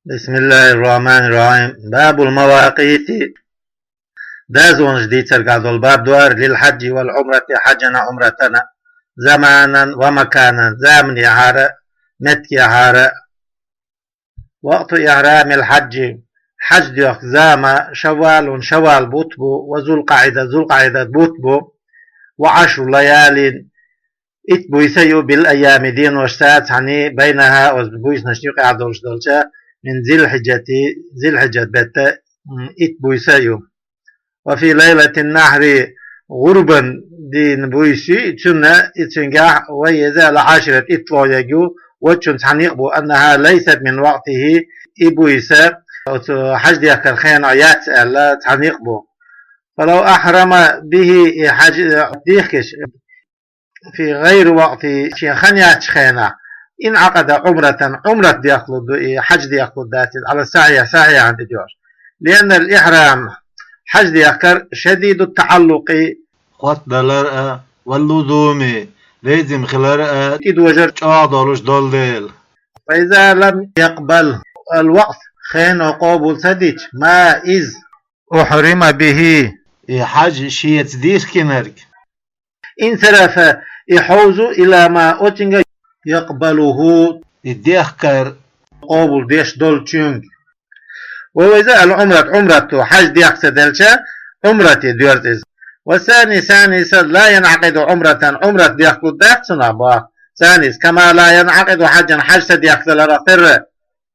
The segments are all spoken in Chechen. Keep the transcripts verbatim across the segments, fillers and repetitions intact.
بسم الله الرحمن الرحيم. باب المواقيت. Дазонаш дийцаргахь долу баб ду хӀара, للحج والعمرة, хьаьжана, Ӏумратана, زمانا ومكانا, заманехьара, меттигехьара. وقت إحرام الحج, хьаьж доьхку зама, شوال, шаввал бутт бу, وذو القعدة, зулкъаӀидат бутт бу, وعشر ليال, итт буьйса ю, بالأيام, деношца цхьаьний, بينها, оцу буьйсанашна юкъахь долуш долча, من ذي الحجة, зулхьиджат беттан, м, итт буьйса ю. وفي ليلة النحر, гӀурбан дийнан буьйса ю, цунна, и цуьнгахь, وهي, иза, العاشرة, итталгӀа йолу ю, оцу чуьнца цхьаьний бу, أنها ليست من وقته, и буьйса оцу хьаьж дехкаран хенахь яц аьлла, цхьаьний бу. فلو أحرم به, и хьаьж дехкича, في غير وقته, шен хан яцчу хенахь, انعقد عمرة, Ӏумрат дехкалур ду и, хьаьж дехкалур дац иза, على الصحيح, сахьихьана тӀедоьжча. لأن الإحرام, хьаьж дехкар, شديد التعلق, хоттадалар а, واللزوم, лезим хилар а, тӀедожар чӀогӀа долуш долу дела. فإذا لم يقبل الوقت, хено къобал ца дича, ما, иза, أحرم به, и хьаьж шеца дихкинарг, انصرف, и хьовзу, إلى ما, оцуьнга, يقبله, и дехкар къобал деш долчуьнга. وهو, иза, العمرة, Ӏумрат ду, хьаьж дехка ца делча, Ӏумрате доьрзу иза. والثاني, цхьаьнисад, لا ينعقد عمرة, Ӏумрат дехкалур дац цунах, боху, цхьаьнисад, كما لا ينعقد حجا, хьаьж ца дехкадаларх терра.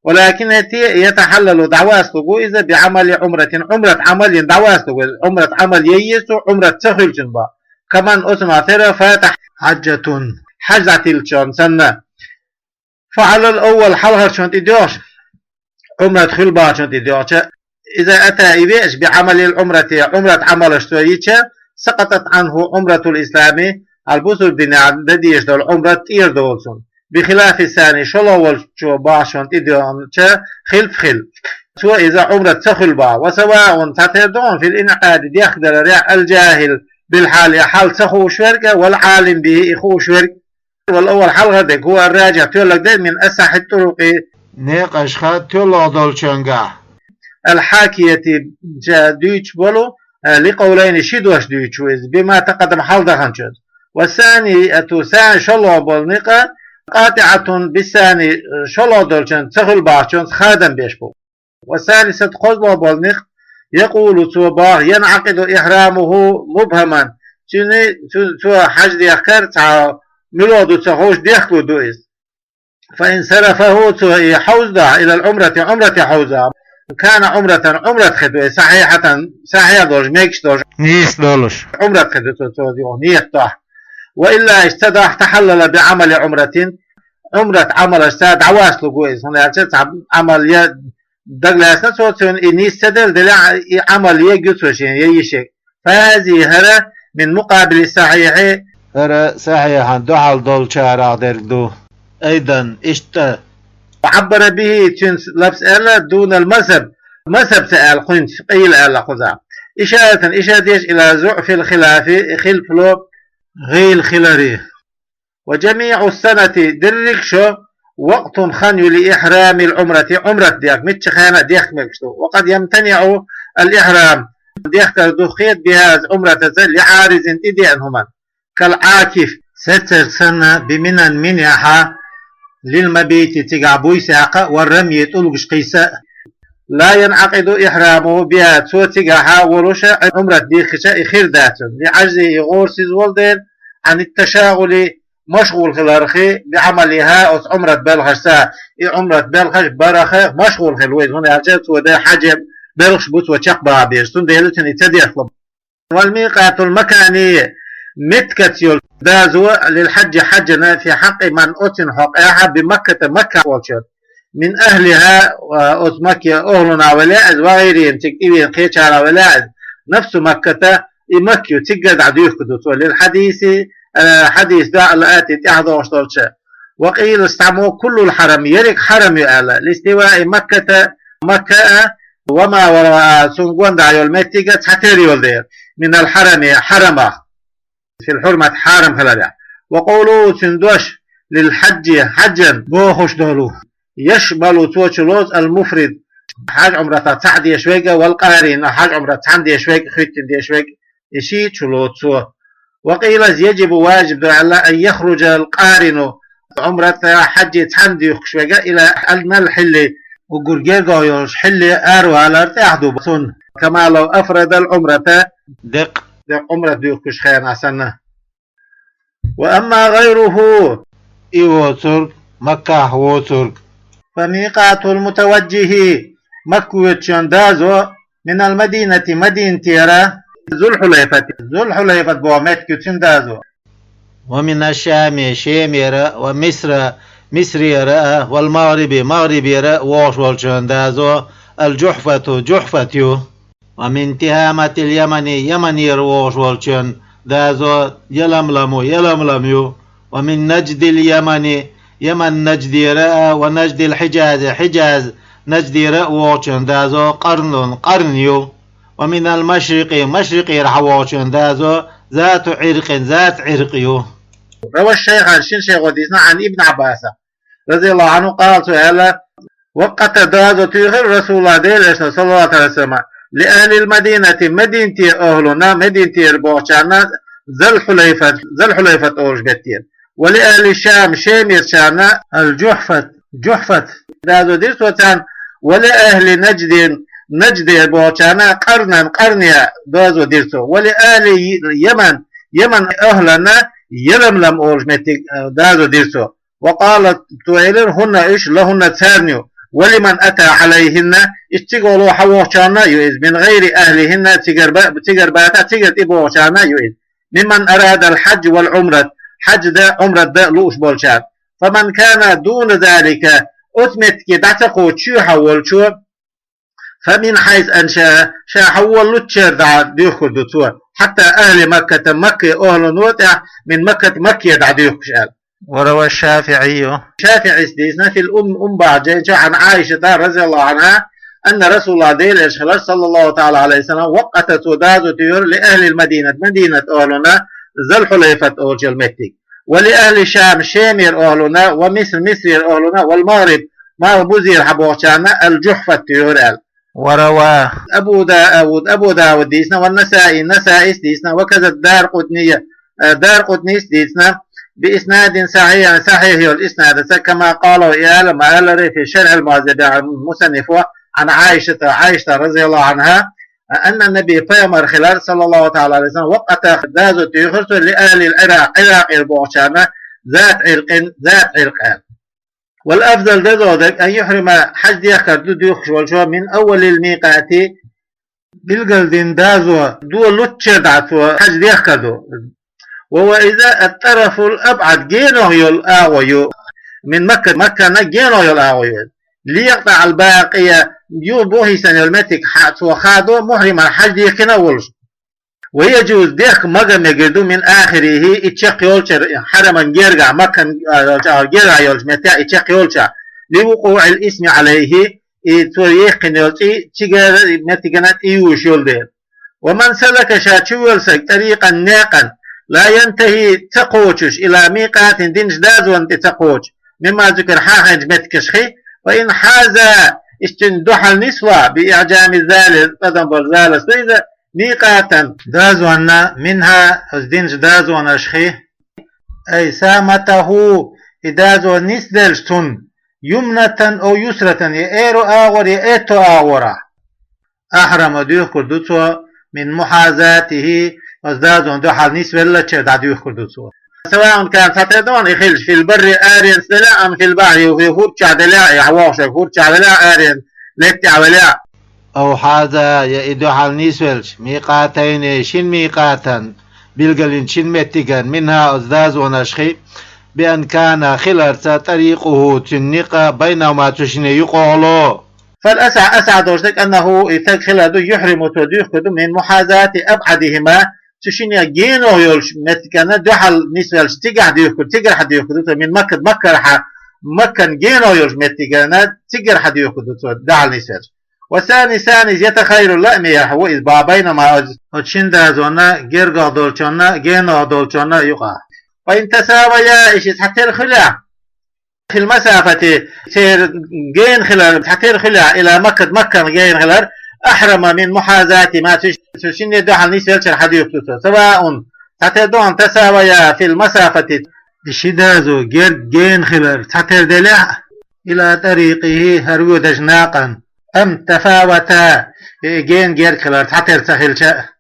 ولكن, хӀетте а, يتحلل, дӀавасталур ву иза, بعمل عمرة, Ӏумрат Ӏамал йина дӀавасталур ву иза, Ӏумрат Ӏамал ян еза цо, Ӏумрат ца хуьлучунна, боху. كمن, оцунах терра, فات حجة, хьаьж дӀатиллачунна санна. فعلى الأول, хьалхарчунна тӀедоьгӀуш, Ӏумрат хуьлу бахарчунна тӀедоьгӀча, إذا أتى, и веача, بعمل العمرة, Ӏумрат Ӏамалаш цо йича, سقطت عنه عمرة الإسلام, хьал бусулба динехь дан дезаш долу Ӏумрат тӀера долу цунна. بخلاف الثاني, шолгӀа волчо бахарчунна тӀедоьгӀча, хилаф хилла. Цо иза Ӏумрат ца хуьлу боху. وسواء, цхьатерра ду хьуна, في الانعقاد, дехкадарехь, الجاهل بالحال, хьал ца хууш верг а, والعالم به, и хууш верг а. والأول, хьалхара дерг, هو الراجح, тоьлларг дерг, من أصح الطرق, некъашха тоьлларг долчуьнгахь, الحاكية, дуьйцуш болу, لقولين, ши дош дуьйцуш ву иза, بما تقدم, хьалха даханчуьнца. والثانية, цхьаьна, шолгӀа болу некъ, قاطعة بالثاني, шолгӀа долчунна ца хуьлу бахарчунца хадам беш бу. والثالثة, кхозлагӀа болу некъ, يقول, цо боху, ينعقد إحرامه مبهما, цуьнан, цу-, цо хьаьж дехкар цхьа муьлха ду ца хууш дехкалур ду иза. فإن صرفه, цо и хьовзадахь, إلى العمرة, Ӏумрате хьовзахь, كان عمرة, Ӏумрат хир ду иза, صحيحة, сахьихь долуш, мегаш долуш, нийса долуш Ӏумрат хир ду цо, цо юха ниет дахь. وإلا, иштта ца дахь, تحلل بعمل عمرة, Ӏумрат Ӏамалашца дӀавасталур ву иза, хӀунда аьлча цхьа Ӏамал ян дагалаьцна цо, цуьнан и нийса ца делла, делахь, и Ӏамал ян еза цо шена, ян йиш еза. فهذه, хӀара, من مقابل الصحيح, хӀара сахьихьана дуьхьал долчарах дерг ду. أيضا, иштта. وعبر به, цуьнца лафз аьлла, دون المذهب, мазхӀаб ца аьлла кхуьнца, къийла аьлла кхузахь. إشارة, ишара деш, إلى ضعف الخلاف, и хилафо гӀийла хиларе. وجميع السنة, дерриг а шо, وقت, хан ю, لإحرام العمرة, Ӏумрат дехка, муьлххачу хенахь а дехка мегаш ду. وقد يمتنع الإحرام, дехкар духхьед, بها, Ӏумратаца, لعارض, тӀедеана хӀуманна. كالعاكف, сеццарг санна, بمنى, Минехь, للمبيت, цигахь буьйса яккха а, والرمي, тӀулгаш кхийса а. لا ينعقد إحرامه بها, цо цигахь волуш а, Ӏумрат дихкича, и хир дац цунна, لعجزه, и гӀорасиз волу дела, عن التشاغل, машгӀул хиларх, بعملها, оцу Ӏумрат белхашца, и Ӏумрат белхаш барах машгӀул хилла ву иза, хӀунда аьлча цо дан хьаьже белхаш бу цо чекхбаха безаш, цундела цуьнан и ца дехкалур. والميقات المكاني, меттигца йолу доза, للحج, хьаьжана, في حق من, оццуьнан хьокъехь, بمكة, Маккахь волчуьра, من أهلها, оцу Макке охӀлунах велахь а иза, وغيرهم, цига тӀевеана кхечарах велахь а иза, نفس مكة, и Макка ю, цигара дӀа дуьйхка ду цо, للحديث, а, хьадис ду, الآتي, тӀаьхьа догӀуш долчу. وقيل, стамо, كل الحرم, ерриг хьарам ю аьлла, لاستواء مكة, Макка а, وما وراءها, цунна гонаха йолу меттиг а цхьатерра йолу дела, من الحرم, хьарамах, في الحرمة, хьарам хиларехь. وقوله, цуьнан дош, للحج, хьаьжана, бохуш долу. يشمل цо чу лоцу المفرد, хьаж-Ӏумрата цхьаъ деш верг а, والقارن, хьаж-Ӏумрата цхьаъ деш верг а, хӀоьттина деш верг а, и шиъ чу лоцу цо. وقيل يجب, важиб ду аьлла, أن يخرج القارن, Ӏумрата, хьажа цхьаъ доьхкуш верг а, إلى أدنى الحل, уггар гергагӀа йолчу хьилле аравалар тӀехь ду цунна, كما لو أفرد العمرة, деккъа, деккъа Ӏумрат доьхкучу хенахь санна. وأما غيره, и воцург, Маккахь воцург, فميقات المتوجه, Макка воьдучун доза, من المدينة, Мадинатера, ذو الحليفة, Зулхьулайфат боху меттиг ю цуьнан доза. ومن الشام, Шемера, ومصر, Мисрера а, والمغرب, МагӀрибера а вогӀуш волчун доза, الجحفة, Жухьфат ю. ومن تهامة اليمن, Яманера вогӀуш волчун доза, Яламлам, Яламлам ю. ومن نجد اليمن, Яман Наждера а, ونجد الحجاز, Хьижаз Наждера а вогӀучун доза, قرن, Къарн ю. ومن المشرق, Машрикъера хьавогӀучун доза, ذات عرق, Зат Ӏиркъ ю. روى الشيخان, шина шайхо дийцина, عن ابن عباس رضي الله عنه قال, цо аьлла: وقت, доза туьйхира رسول الله, Делан Элчано, صلى الله عليه وسلم, لأهل المدينة, Мадинате охӀлана, Мадинатера бохучарна, ذا الحليفة, Зулхьулайфат олуш меттера, ولأهل الشام, Шемерчарна, الجحفة, Жухьфат, доза дира цо царна, ولأهل نجد, Нажде бохучарна, قرنا, Къарне доза дира цо, ولأهل اليمن, Яман охӀлана, Яламлам олуш меттиг, э, доза дира цо. وقال, цо элира: هن, уьш, لهن, царна ю, ولمن أتى عليهن, и цига олу хьавогӀучарна а ю иза, من غير أهلهن, цигара ба-, цигара бацахь, цигара тӀебогӀучарна а ю иза, ممن أراد الحج والعمرة, хьаж дан, Ӏумрат дан лууш болчарна. فمن كان دون ذلك, оцу меттиге дӀа ца кхочуш чоьхьа волчо, فمن حيث أنشأ, ша хьаволлуччара дӀа доьхкур ду цо, حتى أهل مكة, Маккан охӀлано тӀехь, من مكة, Маккера дӀа доьхкуш аьлла. وروى الشافعي, ШафиӀис дийцина, في الأم, Умм бохучу жайна чохь, عن عائشة رضي الله عنها أن رسول الله, Делан Элча хилар, صلى الله تعالى عليه وسلم, وقت, цо доза туьйхира, لأهل المدينة, Мадинат охӀлана, ذا الحليفة олучу меттиг, ولأهل الشام, Шемера охӀлана, ومصر, Мисрера охӀлана, والمغرب, МагӀрибера хьабогӀучарна, الجحفة туьйхира аьлла. وروى Абу Дауд, Абу Дауд дийцина, والنسائي, Насаис дийцина, وكذا الدارقطني, э, Даракъутнис дийцина, بإسناد صحيح, сахьихь йолу иснадца, كما قاله, и аьлла ма-аллара, في شرح المهذب, мусаннифо, عن عائشة, Ӏайшата, رضي الله عنها, أن النبي, пайхамар хилар, صلى الله تعالى عليه وسلم, وقت, доза туьйхира цо, لأهل العراق, Ӏиракъера бохучарна, ذات عرق, Зат Ӏиркъ аьлла. والأفضل, деза дерг, أن يحرم, хьаж дехкар ду доьхкуш волчо, من أول الميقات, билгалдина доза долуччара дӀа цо хьаж дехкар ду. وهو إذا الطرف الأبعد, генахь йолу агӀо ю, من مكة, Маккана генахь йолу агӀо ю. ليقطع الباقي, юха бухахь йисина йолу меттиг хьа-, цо хадо, мухьриман хьаж дехкина а волуш. ويجوز, дехка мага-мегар ду, من آخره, и чекх йолчара, хьараман гергахь, Маккан, а, йолчу, а, гергахь йолчу меттехь и чекх йолчохь, لوقوع الإثم عليه, и цо яьккхина йолу цӀий цигара меттигана тӀеюьйш йолу дела. ومن سلك, ша чувоьллу стаг, طريقا, некъан, لا ينتهي, ца кхочуш, إلى ميقات, динчу дозанна тӀе ца кхочуш, مما ذكر, хьахийначу меттигашкахь, فإن حاذا, иза цуьнан дуьхьал нисвахь, بإعجام الذال, тӀадам болу залаш ду иза, ميقاتا, дозанна, منها, оцу динчу дозанашкахь, أي سامته, и доза нисделча цунна, يمنة أو يسرة, я аьрру агӀор, я аьтту агӀорахь, أحرم, доьхкур ду цо, من محاذاته, оцу дозанна дуьхьал нисвеллачара дӀа доьхкур ду цо. سواء كان, цхьатерра ду-кх и хилча, في البر, аренца делахь а, أم في البحر, я хӀорда чохь делахь а, я хьан вогӀуш верг хӀорда чохь велахь а, аренан лаьтта тӀехь велахь а. أو حاذا, я и дуьхьал нисвелча, ميقاتين, шина микъатан, билгалйинчу шина меттиган, منها, оцу дозанашкахь, بأن كان, хиларца, طريقه, цуьнан некъ, بينهما, цу шинна юкъахула. فالأصح, асахь долуш дерг, أنه, и стаг хилар ду, يحرم, цо доьхкур ду, من محاذاة أبعدهما, цу шинна генахь йолчу меттигана дуьхьал нисвелча, цигахь доьхкур, цигархьа доьхкур ду цо, من مكة, Маккархьа, Маккан генахь йолчу меттигана цигархьа доьхкур ду цо, дуьхьал нисвелча. والثاني, цхьаъ иза, يتخير, лаамехь ву иза, بينهما, оцу шина дозанна, гергахь долчунна, генахь долчунна юкъахь. فإن تساويا, и шиъ цхьатерра хуьлахь, في المسافة, церан гена хилар, цхьатера хилахь, إلى مكة, Маккана гена хилар, أحرم من محاذاة ما, цу шинне дуьхьал нисъелчара хьадоьху цо. سواء, цхьатера ду хьуна, تساويا في المسافة, и ши дазо герга гена хилар цхьатера делахь а, إلى طريقه, хӀара воьдачу накъан, أم تفاوتا, и гена герга хилар цхьатера ца хилча а.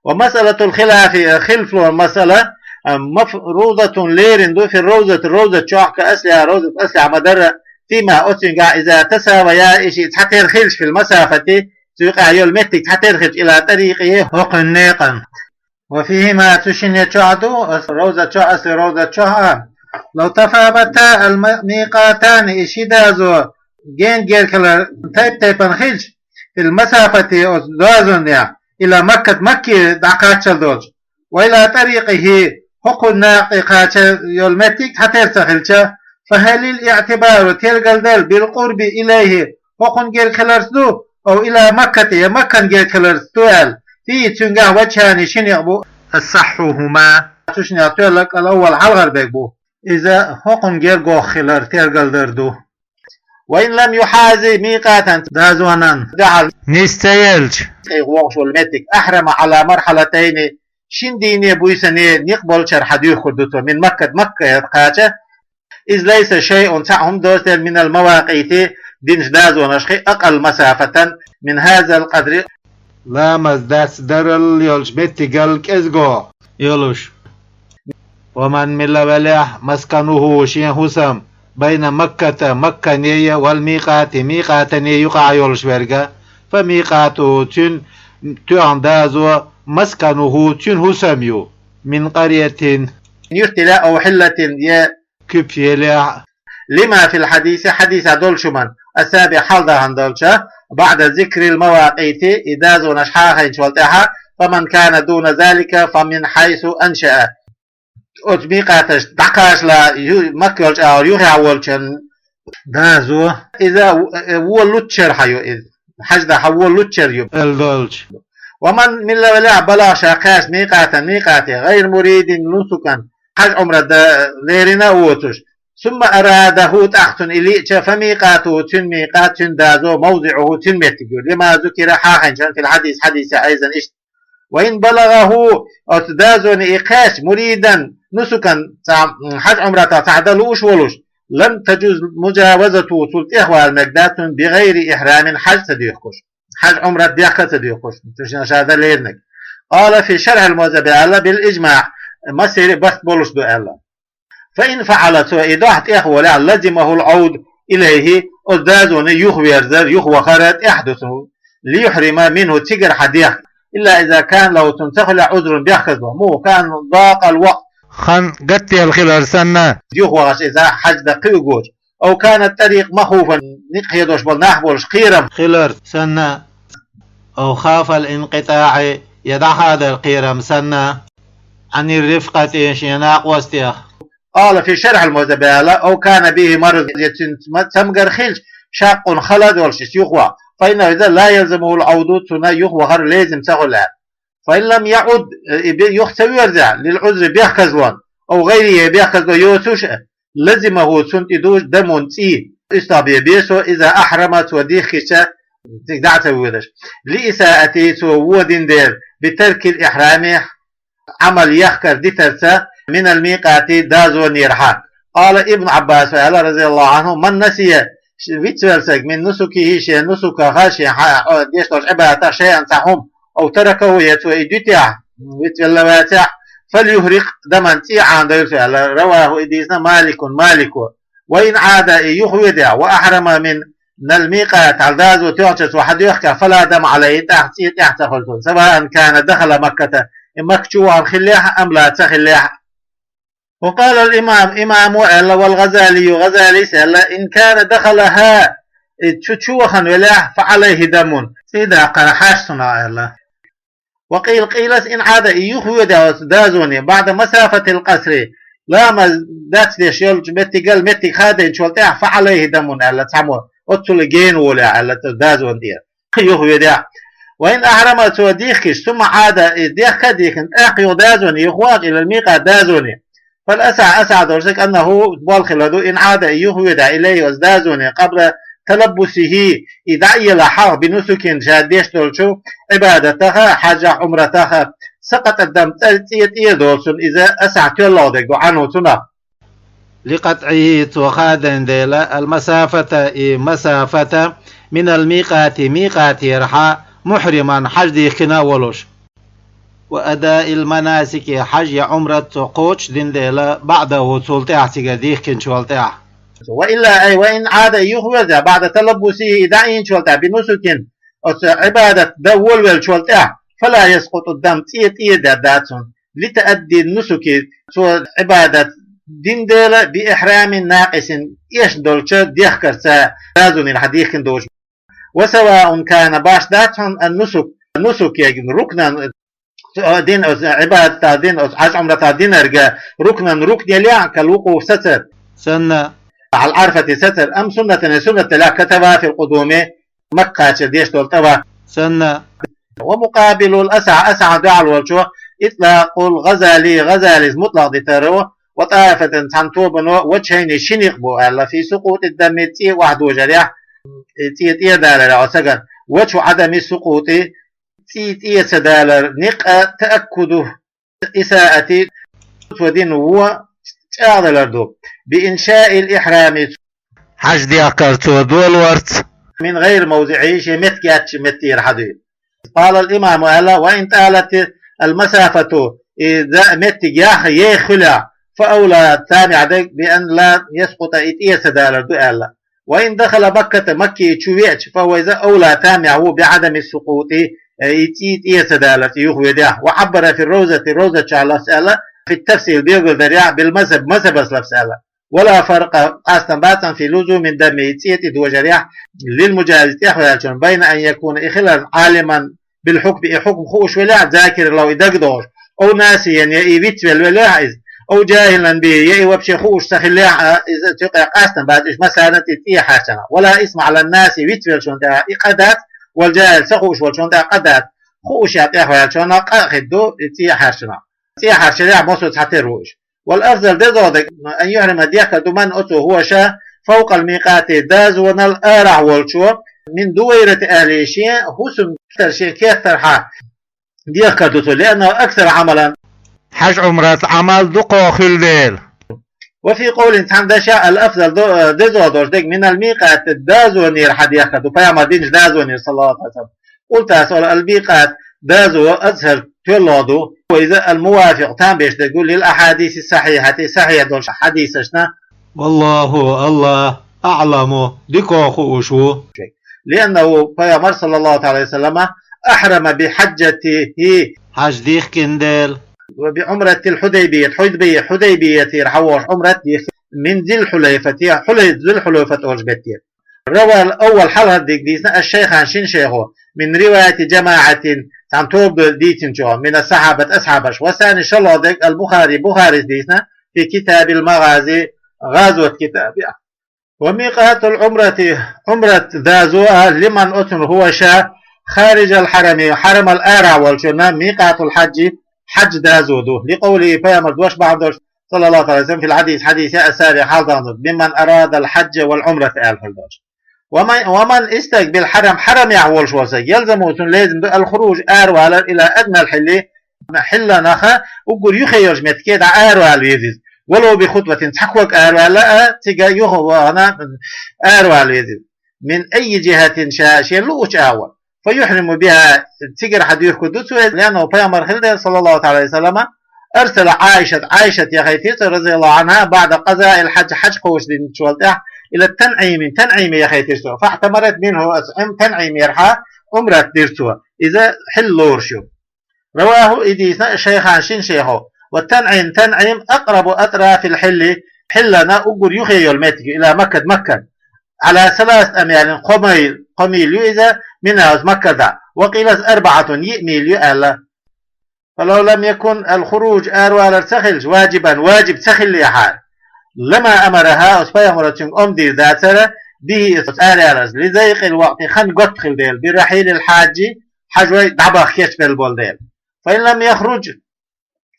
ومسألة الخلاف, хилаф йолу масъала, مفروضة, лерина ду, في الروضة, ровза чохь, كأصلها, ровза аслехь ма-дарра, فيما, оцуьнгахь, إذا تساويا, и шиъ цхьатера хилча, في المسافة, цу юкъахь йолу меттиг цхьатера хилча, إلى طريقه, хӀокхуьнан некъан. وفيهما, цу шинне чохь ду, ас-, ровза чохь, асли ровза чохь а, لو تفاوتا الميقاتان, и ши дазо гена герга хилар тайп-тайпана хилча, في المسافة, оцу дазонехь, إلى مكة, Макке дӀакхаччалла долчу, وإلى طريقه, хӀокхуьнан накъа тӀе кхача йолу меттиг цхьатера ца хилча, فهل الاعتبار, тергал дара, بالقرب إليه, хӀокхуьнан герга хиларца ду, أو إلى مكة, я Маккана герга хиларца ду аьлла, فيه, цуьнгахь, وجهان, ши некъ бу, أصحهما, цу шиннех тоьлларг, الأول, хьалхара берг бу. Иза хӀокхуьнан гергахь хилар тергал дар ду. وإن لم يحاذ ميقاتا, дазонан дуьхьал нисъелча, тӀе вогӀуш волу меттиг, أحرم على مرحلتين, шина дийне буьйсанна некъ болчара хьадоьхур ду цо, من مكة, Маккара кхача, إذ ليس شيء, цхьа хӀума доцу дела, من المواقيت, динчу дазонашкахь, أقل مسافة من هذا القدر, ламаз дацдарал йолчу меттигал кӀезгахь йолуш. ومن, мила велахь, مسكنه, шен хӀусам, بين مكة, Макканеи, والميقات, микъатанеи юкъахь йолуш верг, فميقاته, цуьнан тоьхна дазо, مسكنه, цуьнан хӀусам ю, من قرية, юрт елахь, أو حلة, я куьпа елахь, لما في الحديث, хьадисехь долчу хӀуманна, السابق, хьалха дахана долчу, بعد ذكر المواقيت, и дазонаш хьахийначул тӀаьхьа, فمن كان دون ذلك فمن حيث أنشأ. Оцу микъаташна дӀакхачале ю-, Макка йолчу агӀор юххехь волчун дазо, иза в-, э, волалуччара хьан ю иза. Хьаж дан хьан волалуччара ю, аьлла долчу. ومن, мила велахь, بلغ, ша кхаьчна ميقاتا, микъате, غير مريد نسكا, хьаж-Ӏумрат дан лерина а воцуш, ثم أراده, тӀаккха цунна и лиъча, فميقاته, цуьнан микъат, цуьнан дазо, موضعه, цуьнан меттиг ю, لما ذكر, хьахийначунна, في الحديث, хьадисехь, أيضا, иштта. وإن بلغه, оцу дазоне и кхаьчча, مريدا نسكا, цхьа, м, хьаж-Ӏумратах цхьа дан лууш волуш, لم تجز مجاوزته, цул тӀехвала мегаш дац цунна, بغير إحرام, хьаж ца доьхкуш. Хьаж-Ӏумрат дехка а ца доьхкуш, цу шиннех ша дан леринарг. قال في شرح المهذب аьлла, بالإجماع, массеран а баст болуш ду аьлла. فإن فعل, цо и дуьхьа тӀехволехь, لزمه العود إليه, оцу дазоне юхаверзар, юхавахар тӀехь ду цунна, ليحرم منه, цигара хьан дехка, إلا إذا كان له, цунна ца хуьлехь, عذر, бехказло, مو كان ضاق الوقت, хан гатделла хилар санна, юхавахча иза хьаж дан кхиош воцуш, أو كان الطريق مخوفا, некъ хедош болу нах болуш кхерам хилар санна, أو خاف الانقطاع, я дӀахадар кхерам санна, عن الرفقة, шен накъостех. قال في شرح المهذب аьлла, أو كان به مرض, я цуьнан ма-, цамгар хилча, شاق, хала долуш иза юхаваха, فإنه, иза, لا يلزمه العود, цунна юхавахар лезим ца хуьлу аьлла. فإن لم يعد, и бе-, юха ца верзахь, للعذر, бехказлонна, أو غيره, бехказло йоцуш а, لزمه, цунна тӀе ду دم, цӀий, истабе бесо, إذا أحرم, цо дихкича, цига дӀа а ца воьдуш, لإساءته, цо вон дина дела, بترك الإحرام, Ӏамал яхкар дитарца, من الميقات, дазонера хьа. قال ابن عباس аьлла, رضي الله عنه, من نسي, вицвелла стаг, من نسكه, шен нусуках, шен хьа-, хьо-, деш долчу Ӏибадатах, شيئا, цхьа хӀума, أو تركه, я цо и дуьтехь, вицвелла вацахь, فليهرق دما, цӀий Ӏанадойла цо аьлла. رواه, и дийцина, مالك, Малико. وإن عاد, и юхаведехь, وأحرم من الميقات, хьал дазо тоьхначу цо хьадоьхкехь, فلا دم عليه, тӀаккха цӀий тӀехь ца хуьлу цунна, سواء كان دخل مكة, и Макка чу вахана хиллехь а, أم لا, ца хиллехь а. وقال الإمام, имамо аьлла, والغزالي, ГӀазалис аьлла, إن كان دخلها, и цу чу вахана велахь, فعليه دم, цӀий даккхар хьаьжна цунах аьлла. وقيل, къийла, إن عاد, и юхаведехь оцу дазоне, بعد مسافة القصر, ламаз дацдеш йолчу меттигал меттиг хадийначул тӀаьхьа, فعليه دم аьлла цхьаммо, оццул гена волехь аьлла цу дазон тӀера. Юхаведехь. وإن أحرم, цо дихкича, ثم عاد, и дехка а дихкина, тӀаккха юха дазоне юхавахча, إلى الميقات, дазоне, فالأصح, асахь долчу сага, أنه, болх хилла ду, إن عاد, юхавеъча, إليه, оцу дозане, قبل تلبسه, и дӀаелла хьалха, بنسك, ша деш долчу Ӏибадатах, хьажах, Ӏумратах, سقط الدم, цӀе, цӀе тӀера долу цунна, иза асахь тоьлла дерг ду, عنه, цунах. لقطعه, цо хадийна дела, المسافة, и масафата, من الميقات, микъатера, محرما, хьаж дихкина а волуш. وأداء المناسك, хьаж я Ӏумрат цо кхочушдина дела, بعده, цул тӀаьхьа, цигара дихкинчул тӀаьхьа. وإلا, أي وإن عاد, юхавеъча, بعد تلبسه, и дӀаийначул тӀаьхьа, بنسك, оцу Ӏибадат дан волавеллачул тӀаьхьа, فلا يسقط الدم, цӀе тӀера дер дац цунна, لتأدي النسك, цо Ӏибадат дина дела, بإحرام ناقص, эшна долчу дехкарца, дозанера хьадихкина долуш. وسواء كان, башха дац хьуна, النسك, нусук ягина, ركنا, дина оцу Ӏибадатах дина, оцу хьаж-Ӏумратах динарг, ركنا, рукн елахь, كالوقوف, сацар, санна, على عرفة, сацар, أم سنة, я суннат елахь, كطواف القدوم, Макка кхачар деш долу тӀаваф, санна. ومقابل الأصح, асахьна дуьхьал волчо, إطلاق الغزالي, ГӀазалис мутлакъ дитар, وطائفة, цхьана тобано, وجهين, ши некъ бу аьлла, في سقوط الدم, цӀе охьадожарехь, цӀе тӀера даларехь оцу сагана. وجه عدم السقوط, цӀе тӀера ца далар некъ, تأكد إساءته, цо дина вон чӀагӀдалар ду, بإنشاء الإحرام, хьаж дехкар цо долорца, من غير موضعه, шен меттиг яцчу меттера хьадуьйла. قال الإمام, аьлла, وإن طالت المسافة, и да-, меттиг яха, еха хуьлахь, فأولى, тамехь дерг, بأن لا يسقط, и тӀера ца далар ду аьлла. وإن دخل مكة, Макке чу веъча, فهو, иза, أولى, тамехь ву, بعدم السقوط, и цӀе тӀера ца даларца юхаведехь. وعبر في الروضة, Ровза чохь лаьцна аьлла, في التفصيل, билгалдарехь, بالمذهب, мазхабаца лаьцна аьлла. ولا فرق, къастам бацахь, في لزوم الدم, цӀе тӀедожарехь, للمجاوز, тӀехваьллачунна, بين أن يكون, и хиларна, عالما بالحكم, и хьукм хууш велахь, ذاكرا له, и дагадогӀуш, أو ناسيا, я и вицвелла велахь иза, أو جاهلا به, я и вообще хууш ца хиллехь а, иза цу юкъехь къастам бац, уьш массарна а тӀе, тӀе хьаьрчина. ولا إثم على الناسي, вицвеллачунна тӀехь и къа дац, والجاهل, ца хууш волчунна тӀехь къа дац. Хуушехь тӀехваьллачунна къа а хир ду, и тӀе хьаьрчина. ЦӀе хьаьрчинехь массо а цхьатера ву уьш. والأفضل, дезагӀа дерг, أن يحرم, дехкар ду, من, оцо, هو, ша, فوق الميقات, дозанал арахь волчо, من دويرة أهله, шен хӀусаман кертара, шен кертархьа дехкар ду цо, لأنه أكثر عملا, хьаж-Ӏумрат Ӏамал дукхох хуьлу дела. وفي قول, цхьана дашехь, الأفضل, до-, дезагӀа долуш дерг, من الميقات, дозанера хьадехкар ду, пайхамара динчу дозанера, صلى الله عليه وسلم. قلت, ас олу, الميقات, доза, أظهر, тоьлла ду, وهو, иза, الموافق, тамбеш дерг ву, للأحاديث الصحيحة, сахьихь долчу хьадисашна. والله, АллахӀ, أعلم, дикох хууш ву. لأنه, пайхамар, صلى الله عليه وسلم, أحرم بحجته, хьаж дихкина дела, وبعمرة الحديبية, Хьудайби-, Хьудайбиятера хьавогӀуш Ӏумрат дихкина, من ذي الحليفة, Хьулай-, Зулхьулайфа олучу меттера. روى الأول, хьалхара дерг дийцина, الشيخان, шина шайхо, من رواية جماعة, цхьана тоба дийцинчохь, من الصحابة, асхьабаш, والثاني, шолгӀа дерг, البخاري, Бухарис дийцина, في كتاب المغازي, гӀазот китабехь. وميقات العمرة, Ӏумрат доза а, لمن, оцунна, هو, ша, خارج الحرم, хьарамал арахь волчунна, ميقات الحج, хьаж доза ду, لقوله, пайхамара дош бахьана долуш, صلى الله عليه وسلم, في الحديث, хьадисехь, السابق, хьалха даханчу, ممن أراد الحج والعمرة аьлла хир долуш. ومن, ومن, и стаг, بالحرم, хьарамехь волуш волу стаг, يلزمه, цунна лезам ду, الخروج, аравалар, إلى أدنى الحل, хьилланах уггар юххе йолчу меттиге дӀа аравала веза иза. ولو بخطوة, цхьа ког аравала а, цига юха вахана аравала веза иза. من أي جهة, ша шен луучу агӀор. فيحرم بها, цигара хьадуьйхкур ду цо, لأنه, пайхамар хилла дела, صلى الله عليه وسلم, أرسل عائشة, Ӏайшат яхийтира цо, رضي الله عنها, بعد قضاء الحج, хьаж кхочушдинчул тӀаьхьа, إلى التنعيم, ТанӀиме яхийтира цо. فاعتمرت منه, оцу Ӏим-, ТанӀимерхьа Ӏумрат дира цо. Иза хьилла лоруш ю. رواه, и дийцина, الشيخان, шина шайхо. والتنعيم, ТанӀим, أقرب أطراف الحل, хьиллана уггар юххе йолу меттиг ю, إلى مكة, Маккана. على ثلاثة أميال, кхо мил, кхо мил ю иза, منها, оцу Маккара дӀа. وقيل أربعة, йиъ мил ю аьлла. فلو لم يكن الخروج, аравалар ца хилча, واجبا, ваджиб ца хиллехьара, لما أمرها, оцу пайхамара цуьнга омра дийр дацара, به, оцу араваларца, لضيق الوقت, хан готта хилла дела, برحيل الحاج, хьажой дӀабаха кечбелла болу дела. فإن لم يخرج,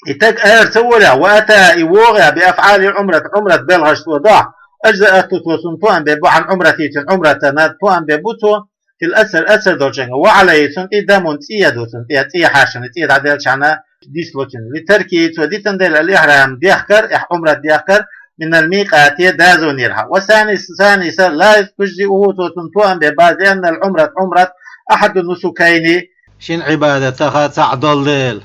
И таг ара ца волехь, وأتى, и вогӀехь, بأفعال العمرة, Ӏумрат белхаш цо дохь, أجزأته, цо цунна тоам бе бу, عن عمرته, цуьнан Ӏумратана тоам бе бу цо, في الأثر, асар долчуьнга, وعليه, цунна тӀе دم, цӀий ду цунна тӀе, цӀий хьаьшна, цӀий дӀаделлачхьана дисло цуьнан. لتركه, цо дитина дела, الإحرام, дехкар, эхь Ӏумрат дехкар, من الميقات, дозанера хьа. والثاني, ثاني, ثاني, لا تجزئه, цо цунна тоам бе бац, لأن العمرة, Ӏумрат, أحد النسكين, шина Ӏибадатах цхьаъ долу дела.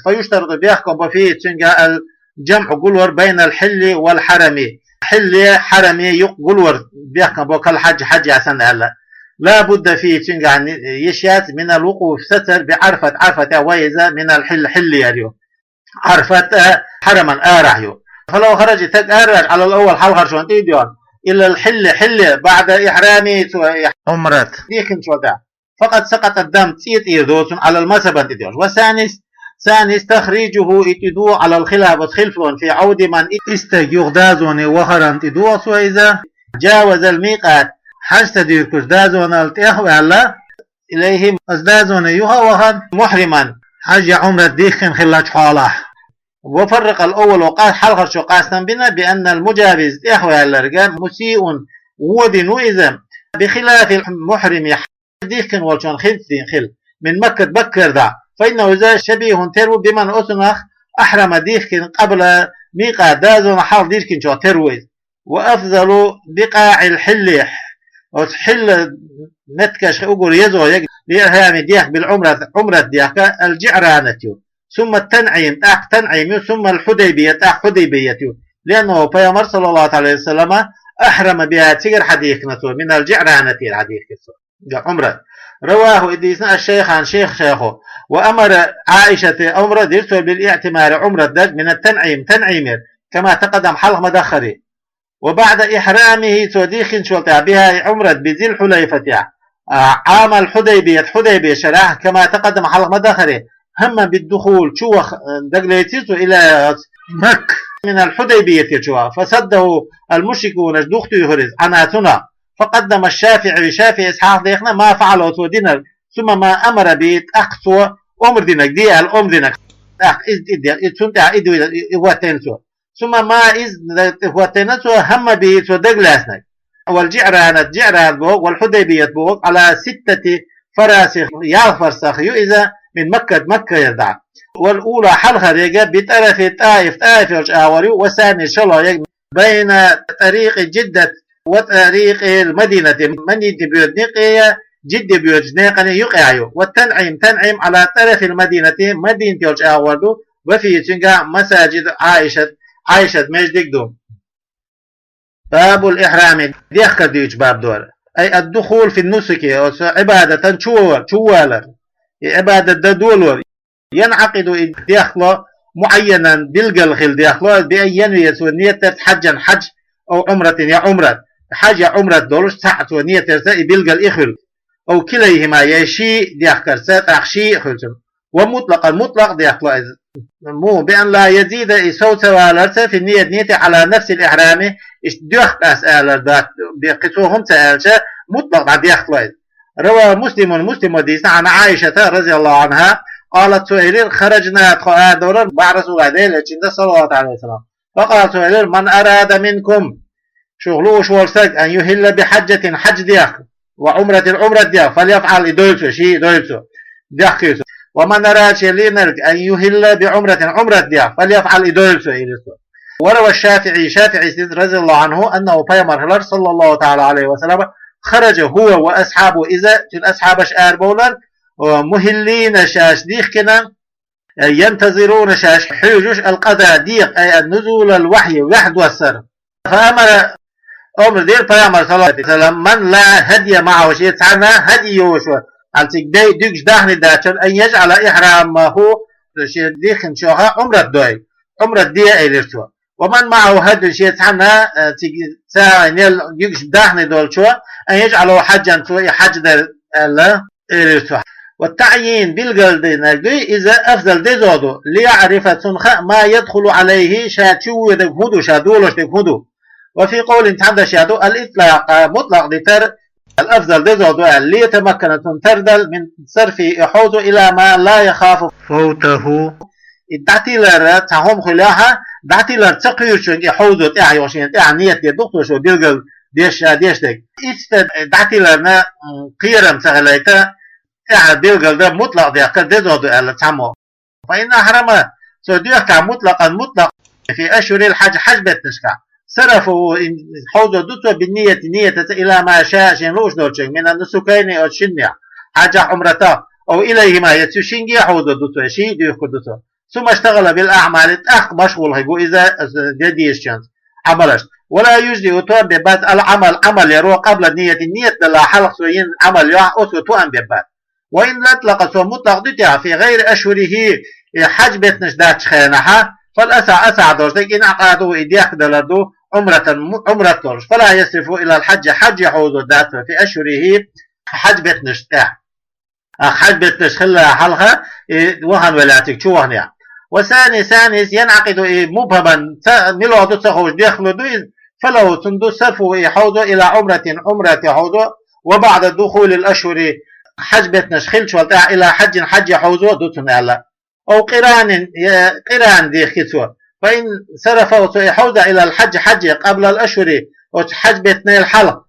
فيشترط, бехкам бо, فيه, цуьнга, الجمع, гулвар, بين الحل والحرم, хьилле, хьараме юкъ гулвар бехкам бо, كالحج, хьаьжа санна аьлла. لا بد فيه, цуьнгахь йиш яц, من الوقوف, сацар, بعرفة, Ӏарфате, وهو, من الحل, хьиллера ю. Ӏарфат а хьараман арахь ю. فلو خرج, таг ара ваьлча, على الأول, хьалхарчунна тӀе а доьгӀна, إلى الحل, хьилле, بعد إحرامه, цо Ӏумрат дихкинчул тӀаьхьа, فقد سقط الدم, цӀий тӀера доцун, على المذهب, тӀе доьгӀча. والثاني, ثاني, تخريجه, и тӀе догӀу, على الخلاف, оцу хилафан, في عود من, и стаг юха дозане вахаран тӀе догӀу цо иза, جاوز الميقات, хьаьж ца диркуш дозанал тӀех а ваьлла, إليه, оцу дозане юха а вахана, محرما, хьаьж я Ӏумрат дихкина хиллачу хьолахь. وفرق الأول, къа-, хьалхарчо къастам бина, بأن المجاوز, тӀех ваьлларга, مسيء, вон дина ву иза, بخلاف المحرم, дихкина волчун хин дина хила, من مكة, Маккара дӀа. فإنه, иза, شبيه, тера ву, بمن, оцунах, أحرم, дихкина, قبل الميقات, дозанна хьалха диркинчух тера ву иза. وأفضل بقاع الحل, оцу хьилла меттигашха уггар еза яг, للإحرام, дехка, بالعمرة, Ӏумрат дехка, الجعرانة ю, ثم التنعيم, тӀаккха ТанӀим ю, ثم الحديبية, тӀаккха Хьудайбият ю. لأنه, пайхамар, صلى الله عليه وسلم, أحرم بها, цигара хьадихкина цо, من الجعرانة, цигара хьадихкина цо. Га Ӏумрат. رواه, и дийцина, الشيخان, шех шайхо. وأمر عائشة, омра дира цо, بالاعتمار, Ӏумрат дерг, من التنعيم, ТанӀимера, كما تقدم, хьалха ма-даххара. وبعد إحرامه, цо дихкинчул тӀаьхьа, بها, Ӏумрат, بذي الحليفة, а, عام الحديبية, Хьудайбия шарахь, كما تقدم, хьалха ма-даххара, هم بالدخول, чу ваха, а, дагалецира цо, إلى, Макка, من الحديبية, чу ваха. فصده المشركون, уьш духтуьйхира иза, عنها, цунах. فقدم الشافعي, ШафиӀис хьалха дехна, ما فعله, цо динарг, ثم ما أمر به, тӀаккха цо омра динарг, де аьлла омра динарг. ТӀаккха иза, и де, и цунна тӀехь и дуьйла, и, и хӀоттийна цо. ثم ما, иза хӀоттийна цо, هم به, цо дагалаьцнарг. والجعرانة, ДжиӀранат боху, والحديبية боху, على ستة فراسخ, ялх фарсах ю иза, من مكة, Маккара дӀа. والأولى, хьалхара яга, بطرف الطائف, ТӀаиф йолчу агӀор ю, والثانية, шолгӀа яга, بين طريق جدة وطريق المدينة, Мадинате боьду некъе, Джидде боьдучу некъане юкъехь ю. والتنعيم, ТанӀим, على طرف المدينة, Мадинат йолчу агӀор ду, وفيه, цуьнгахь, مساجد عائشة, Ӏайшат маьждиг ду. باب الإحرام, дехкар дуьйцу баб дара. أي الدخول في النسك, оцу Ӏибадатан чу валар, чу валар. И Ӏибадат дан долор. ينعقد, и дехкало, معينا, билггал хилла дехкало, بأن ينوي, цо ниет дерг, حجا, хьаьж, أو عمرة, я Ӏумрат. Хьаьж я Ӏумрат долуш цхьаъ цо ниет дерца и билггал и хуьлу. أو كليهما, я шиъ дехкарца, тӀаккха шиъ а хуьлу цуьнан. ومطلقا, мутлакъ дехкало иза. Муха, بأن لا يزيد, и сов ца валарца, في النية, ниете, على نفس الإحرام, иштта доьхку ас алар дац, бехке цо хӀума ца аьлча, мутлакъ дӀадехкало иза. رواه مسلم, Муслимо дийцина, عن عائشة رضي الله عنها قالت, цо элира, خرجنا, тхо арадовлар, مع رسول الله, Делан Элчанца, صلى الله عليه وسلم. فقال, цо элира, من أراد منكم, шух лууш волу стаг, أن يهل بحجة, хьаьж дехка, وعمرة, Ӏумрат дехка, فليفعل, и дойла цо, шиъ а дойла цо, дехкийла цо. ومن أراد, шен лиънарг, أن يهل بعمرة, Ӏумрат дехка, فليفعل, и дойла цо, элира цо. وروى الشافعي, ШафиӀис дийцина, رضي الله عنه, أنه, пайхамар хилар, صلى الله تعالى عليه وسلم, خرج هو وأصحابه, иза, цуьнан асхьабаш арабовлар, مهلين, шаьш дихкина, ينتظرون, шаьш хьуьйжуш, القضاء, декъа, أي نزول الوحي, ваьхьа доссар. فأمر, омра дира пайхамар, صلى الله عليه وسلم, من لا هدي معه, шен цхьанна хӀадий йолуш вара, хьал цига дай дуьгуш даьхни даьчун, أن يجعل إحرامه, шен дихкинчу чохь Ӏумрат дой, Ӏумрат де, элира цо. ومن معه هدي, шен цхьанна, э, цига царна дуьгуш даьхни долчо, أن يجعله حجا, цо и хьаьж дара аьлла, элира цо. والتعيين, билгалдинарг дуй, иза أفضل, дезо ду, ليعرف, цунна хаьа, ما يدخل عليه, ша чу воьдург хӀун ду, ша долуш дерг хӀун ду. وفي قول, цхьана дашехь ду, الإطلاق, мутлакъ дитар, الأفضل, дезо ду аьлла, ليتمكن, цунна тардала, من صرفه, и хьовзо, إلى ما لا يخاف فوته, И дӀатилар цхьа хӀума хуьлехьа, дӀатилар ца кхуьйручуьнга и хьовзо тӀехь йолу шена тӀехь нийят де дукха цо шо билгал деш, ша деш дерг. Иштта дӀатиларна, м, кхерам ца хилийта, тӀехь билгал дан мутлакъ дехкар дезо ду аьлла цхьаммо. فإن أحرم, цо доьхкахь мутлакъан мутлакъ, في أشهر الحج, хьаьж беттанашкахь, صرفه, и хьовзо ду цо, بالنية, нийятаца, إلى ما شاء, шена лууш долчуьнга, من النسكين, оцу шиннех, хьаьжехь, Ӏумратах, أو إليهما, я цу шинге хьовзо ду цо, ший а дуьйхур ду цо. ثم اشتغل بالأعمال, тӀаккха машгӀул хир ву иза де дезачуьнца, Ӏамалашца. ولا يجزئ, тоам бен бац, العمل, Ӏамал яро, قبل النية, нийят далахь хьалха цо йина Ӏамал йохь, оцо тоам бен бац. وإن أطلق, цо мутлакъ дуьтехь, في غير أشهره, и хьаьж беттанаш даьчу хенахьа, فالأصح, асахь долуш дерг, إنعقاده, и дехкадалар ду, عمرة, му-, Ӏумрат долуш, فلا يصرف إلى الحج, хьаьже хьовзо дац цо, في أشهره, хьаьж беттанаш тӀехь. А хьаьж беттанаш хилла хьалха, и вахана велла цига чу ваханехь. والثاني, ثاني, ينعقد, и مبهما, ца, мила ду ца хууш дехкалур ду иза, فله, цунна ду, صرفه, и хьовзо, إلى عمرة, Ӏумрате хьовзо, وبعد دخول الأشهر, хьаьж беттанаш хиллачул тӀаьхьа, إلى حج, хьаьже хьовзо ду цунна аьлла. أو قران, я къиран дехки цо. فإن صرفه, цо и хьовзахь, إلى الحج, хьаьже, قبل الأشهر, оцу хьаьж беттанал хьалха,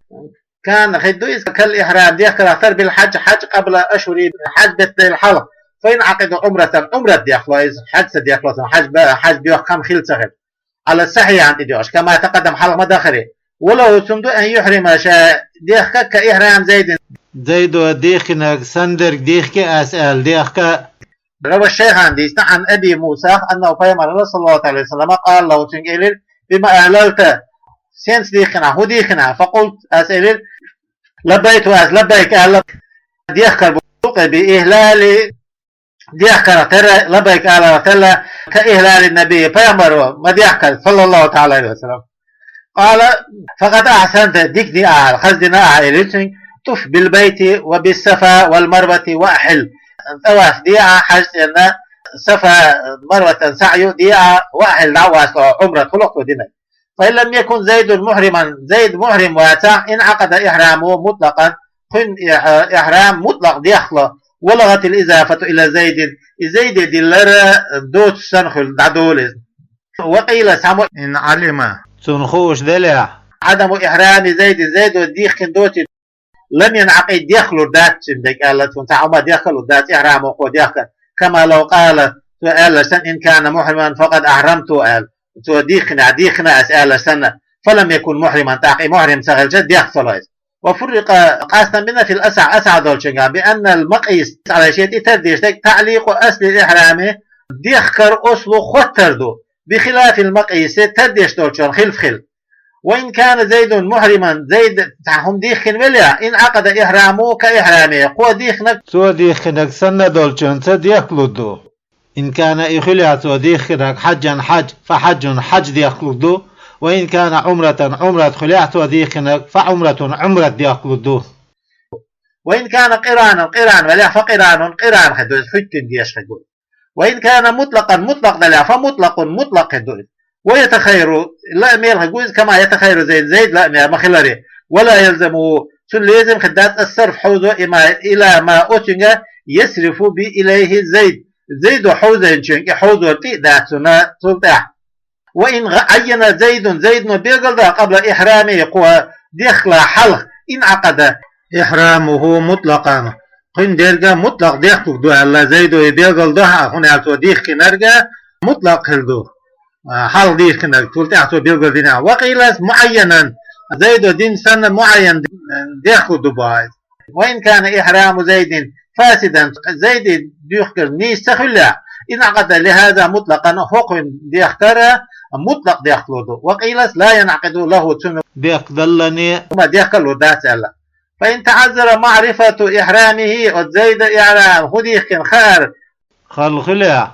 كان, хир ду иза, كالإحرام, дехкарх тера, بالحج, хьаьж, قبل أشهر, хьаьж беттанал хьалха. فينعقد عمرة, Ӏумрат дехло иза, хьаьж ца дехло цунна, хьаьж б-, хьаьж доьху хӀума хилла ца хир. على الصحيح, хӀинца и доьхуш, كما تقدم, хьалха ма дан хир. وله, цунна ду, أن يحرم, ша дехка, كإحرام زيد. Зайдо дихкинарг санна дерг дихки ас аьлла дехка. روى الشيخان, дийцина, عن أبي موسى أنه, пайхамар, صلى الله عليه وسلم, قال له, цуьнга элира: بم أهللت, сенца дихкина, хӀун дихкина? فقلت, ас элира: لبيت, ас лаббайк аьлла, дехкар бу тӀе, بإهلال, дехкарх тера, лаббайк аларх тера, كإهلال النبي, пайхамаро ма дехкара, صلى الله تعالى عليه وسلم. قال: فقد أحسنت, дика дина ахьа, хаза дина ахьа, элира цуьнга. طف بالبيت وبالصفا والمروة وأحل. ТӀаваф де ахьа хьаьж цӀенна, Сафа, Марватан саӀю де ахьа, وأحل, дӀа а васта, Ӏумрат хуьлу цо динарг. فإن لم يكن زيد محرما, Зайд мухьрим вацахь, انعقد إحرامه مطلقا, кхуьнан и-, ихьрам мутлакъ дехло, ولغت الإضافة إلى زيد, и Зайде диллар доцуш санна хуьлу, дӀадолу иза. وقيل, цхьаммо, إن علم, цунна хууш делахь, عدم إحرام زيد, Зайдо дихкина доцийла, لم ينعقد, дехлур дац цуьнан дерг аьлла, цунна цхьа хӀума дехкалур дац, إحرامه, кхо дехкар. كما لو قال, цо аьлларг санна: إن كان محرما فقد أحرمت, аьлла. Цо дихкина, дихкина ас аьлларг санна, فلم يكن محرما, тӀаккха и мухьрим ца хилча, дехка ца ло иза. وفرق, къастам бина, في الأصح, асахь долчуьнгахь, بأن المقيس على الشيء, и тардеш дерг, تعليق أصل الإحرام, дехкар ослу хоттар ду, بخلاف المقيس, тардеш долчунна хилаф хила. وإن كان زيد محرما, Зайд цхьа хӀума дихкина велахь, انعقد إحرامه كإحرامه, кхо дихкинарг, цо дихкинарг санна долчуьнца дехкалур ду. إن كان, и хуьлахь цо дихкинарг, حجا, хьаьж, فحج, хьаьж дехкалур ду. وإن كان عمرة, Ӏумрат хуьлахь цо дихкинарг, فعمرة, Ӏумрат дехкалур ду. وإن كان قرانا, къиран велахь, فقران, къиран хир ду иза, хӀуьттина дезаш хир ду. وإن كان مطلقا, мутлакъ далахь, فمطلق, мутлакъ хир ду иза. ويتخير, лаамел хир ду иза, كما يتخير زيد, Зайд лаамел ма-хиллара. ولا يلزمه, цунна лезам хир дац, الصرف, хьовзо, إما, إلى ما, оцуьнга, يصرف به إليه زيد, Зайдо хьовзийначуьнга и хьовзор тӀе а дац цунна цул тӀаьхьа. وإن غ-, عين زيد, Зайдо билгал дахь, قبل إحرامه, кхо дехкалахь хьалха, انعقد إحرامه مطلقا, кхуьнан дерг мутлакъ дехкалур ду аьлла, Зайдо и билгал дахь, хӀунда аьлча цо дихкинарг мутлакъ хир ду, а, хьалха дихкинарг, цул тӀаьхьа цо билгал динехь. وقيل معينا, Зайдо дина санна, муайян, дехкалур ду боху иза. وإن كان إحرام زيد فاسدا, Зайда дехкар нийса ца хуьллехь, انعقد لهذا مطلقا, хӀокхуьнан дехкар мутлакъ дехкалур ду. وقيل لا ينعقد له, цунна дехкадаллалц хӀума дехкалур дац аьлла. فإن تعذر معرفة إحرامه, оцу Зайда ихьрам хӀун дихкина хаар хала хуьлехь,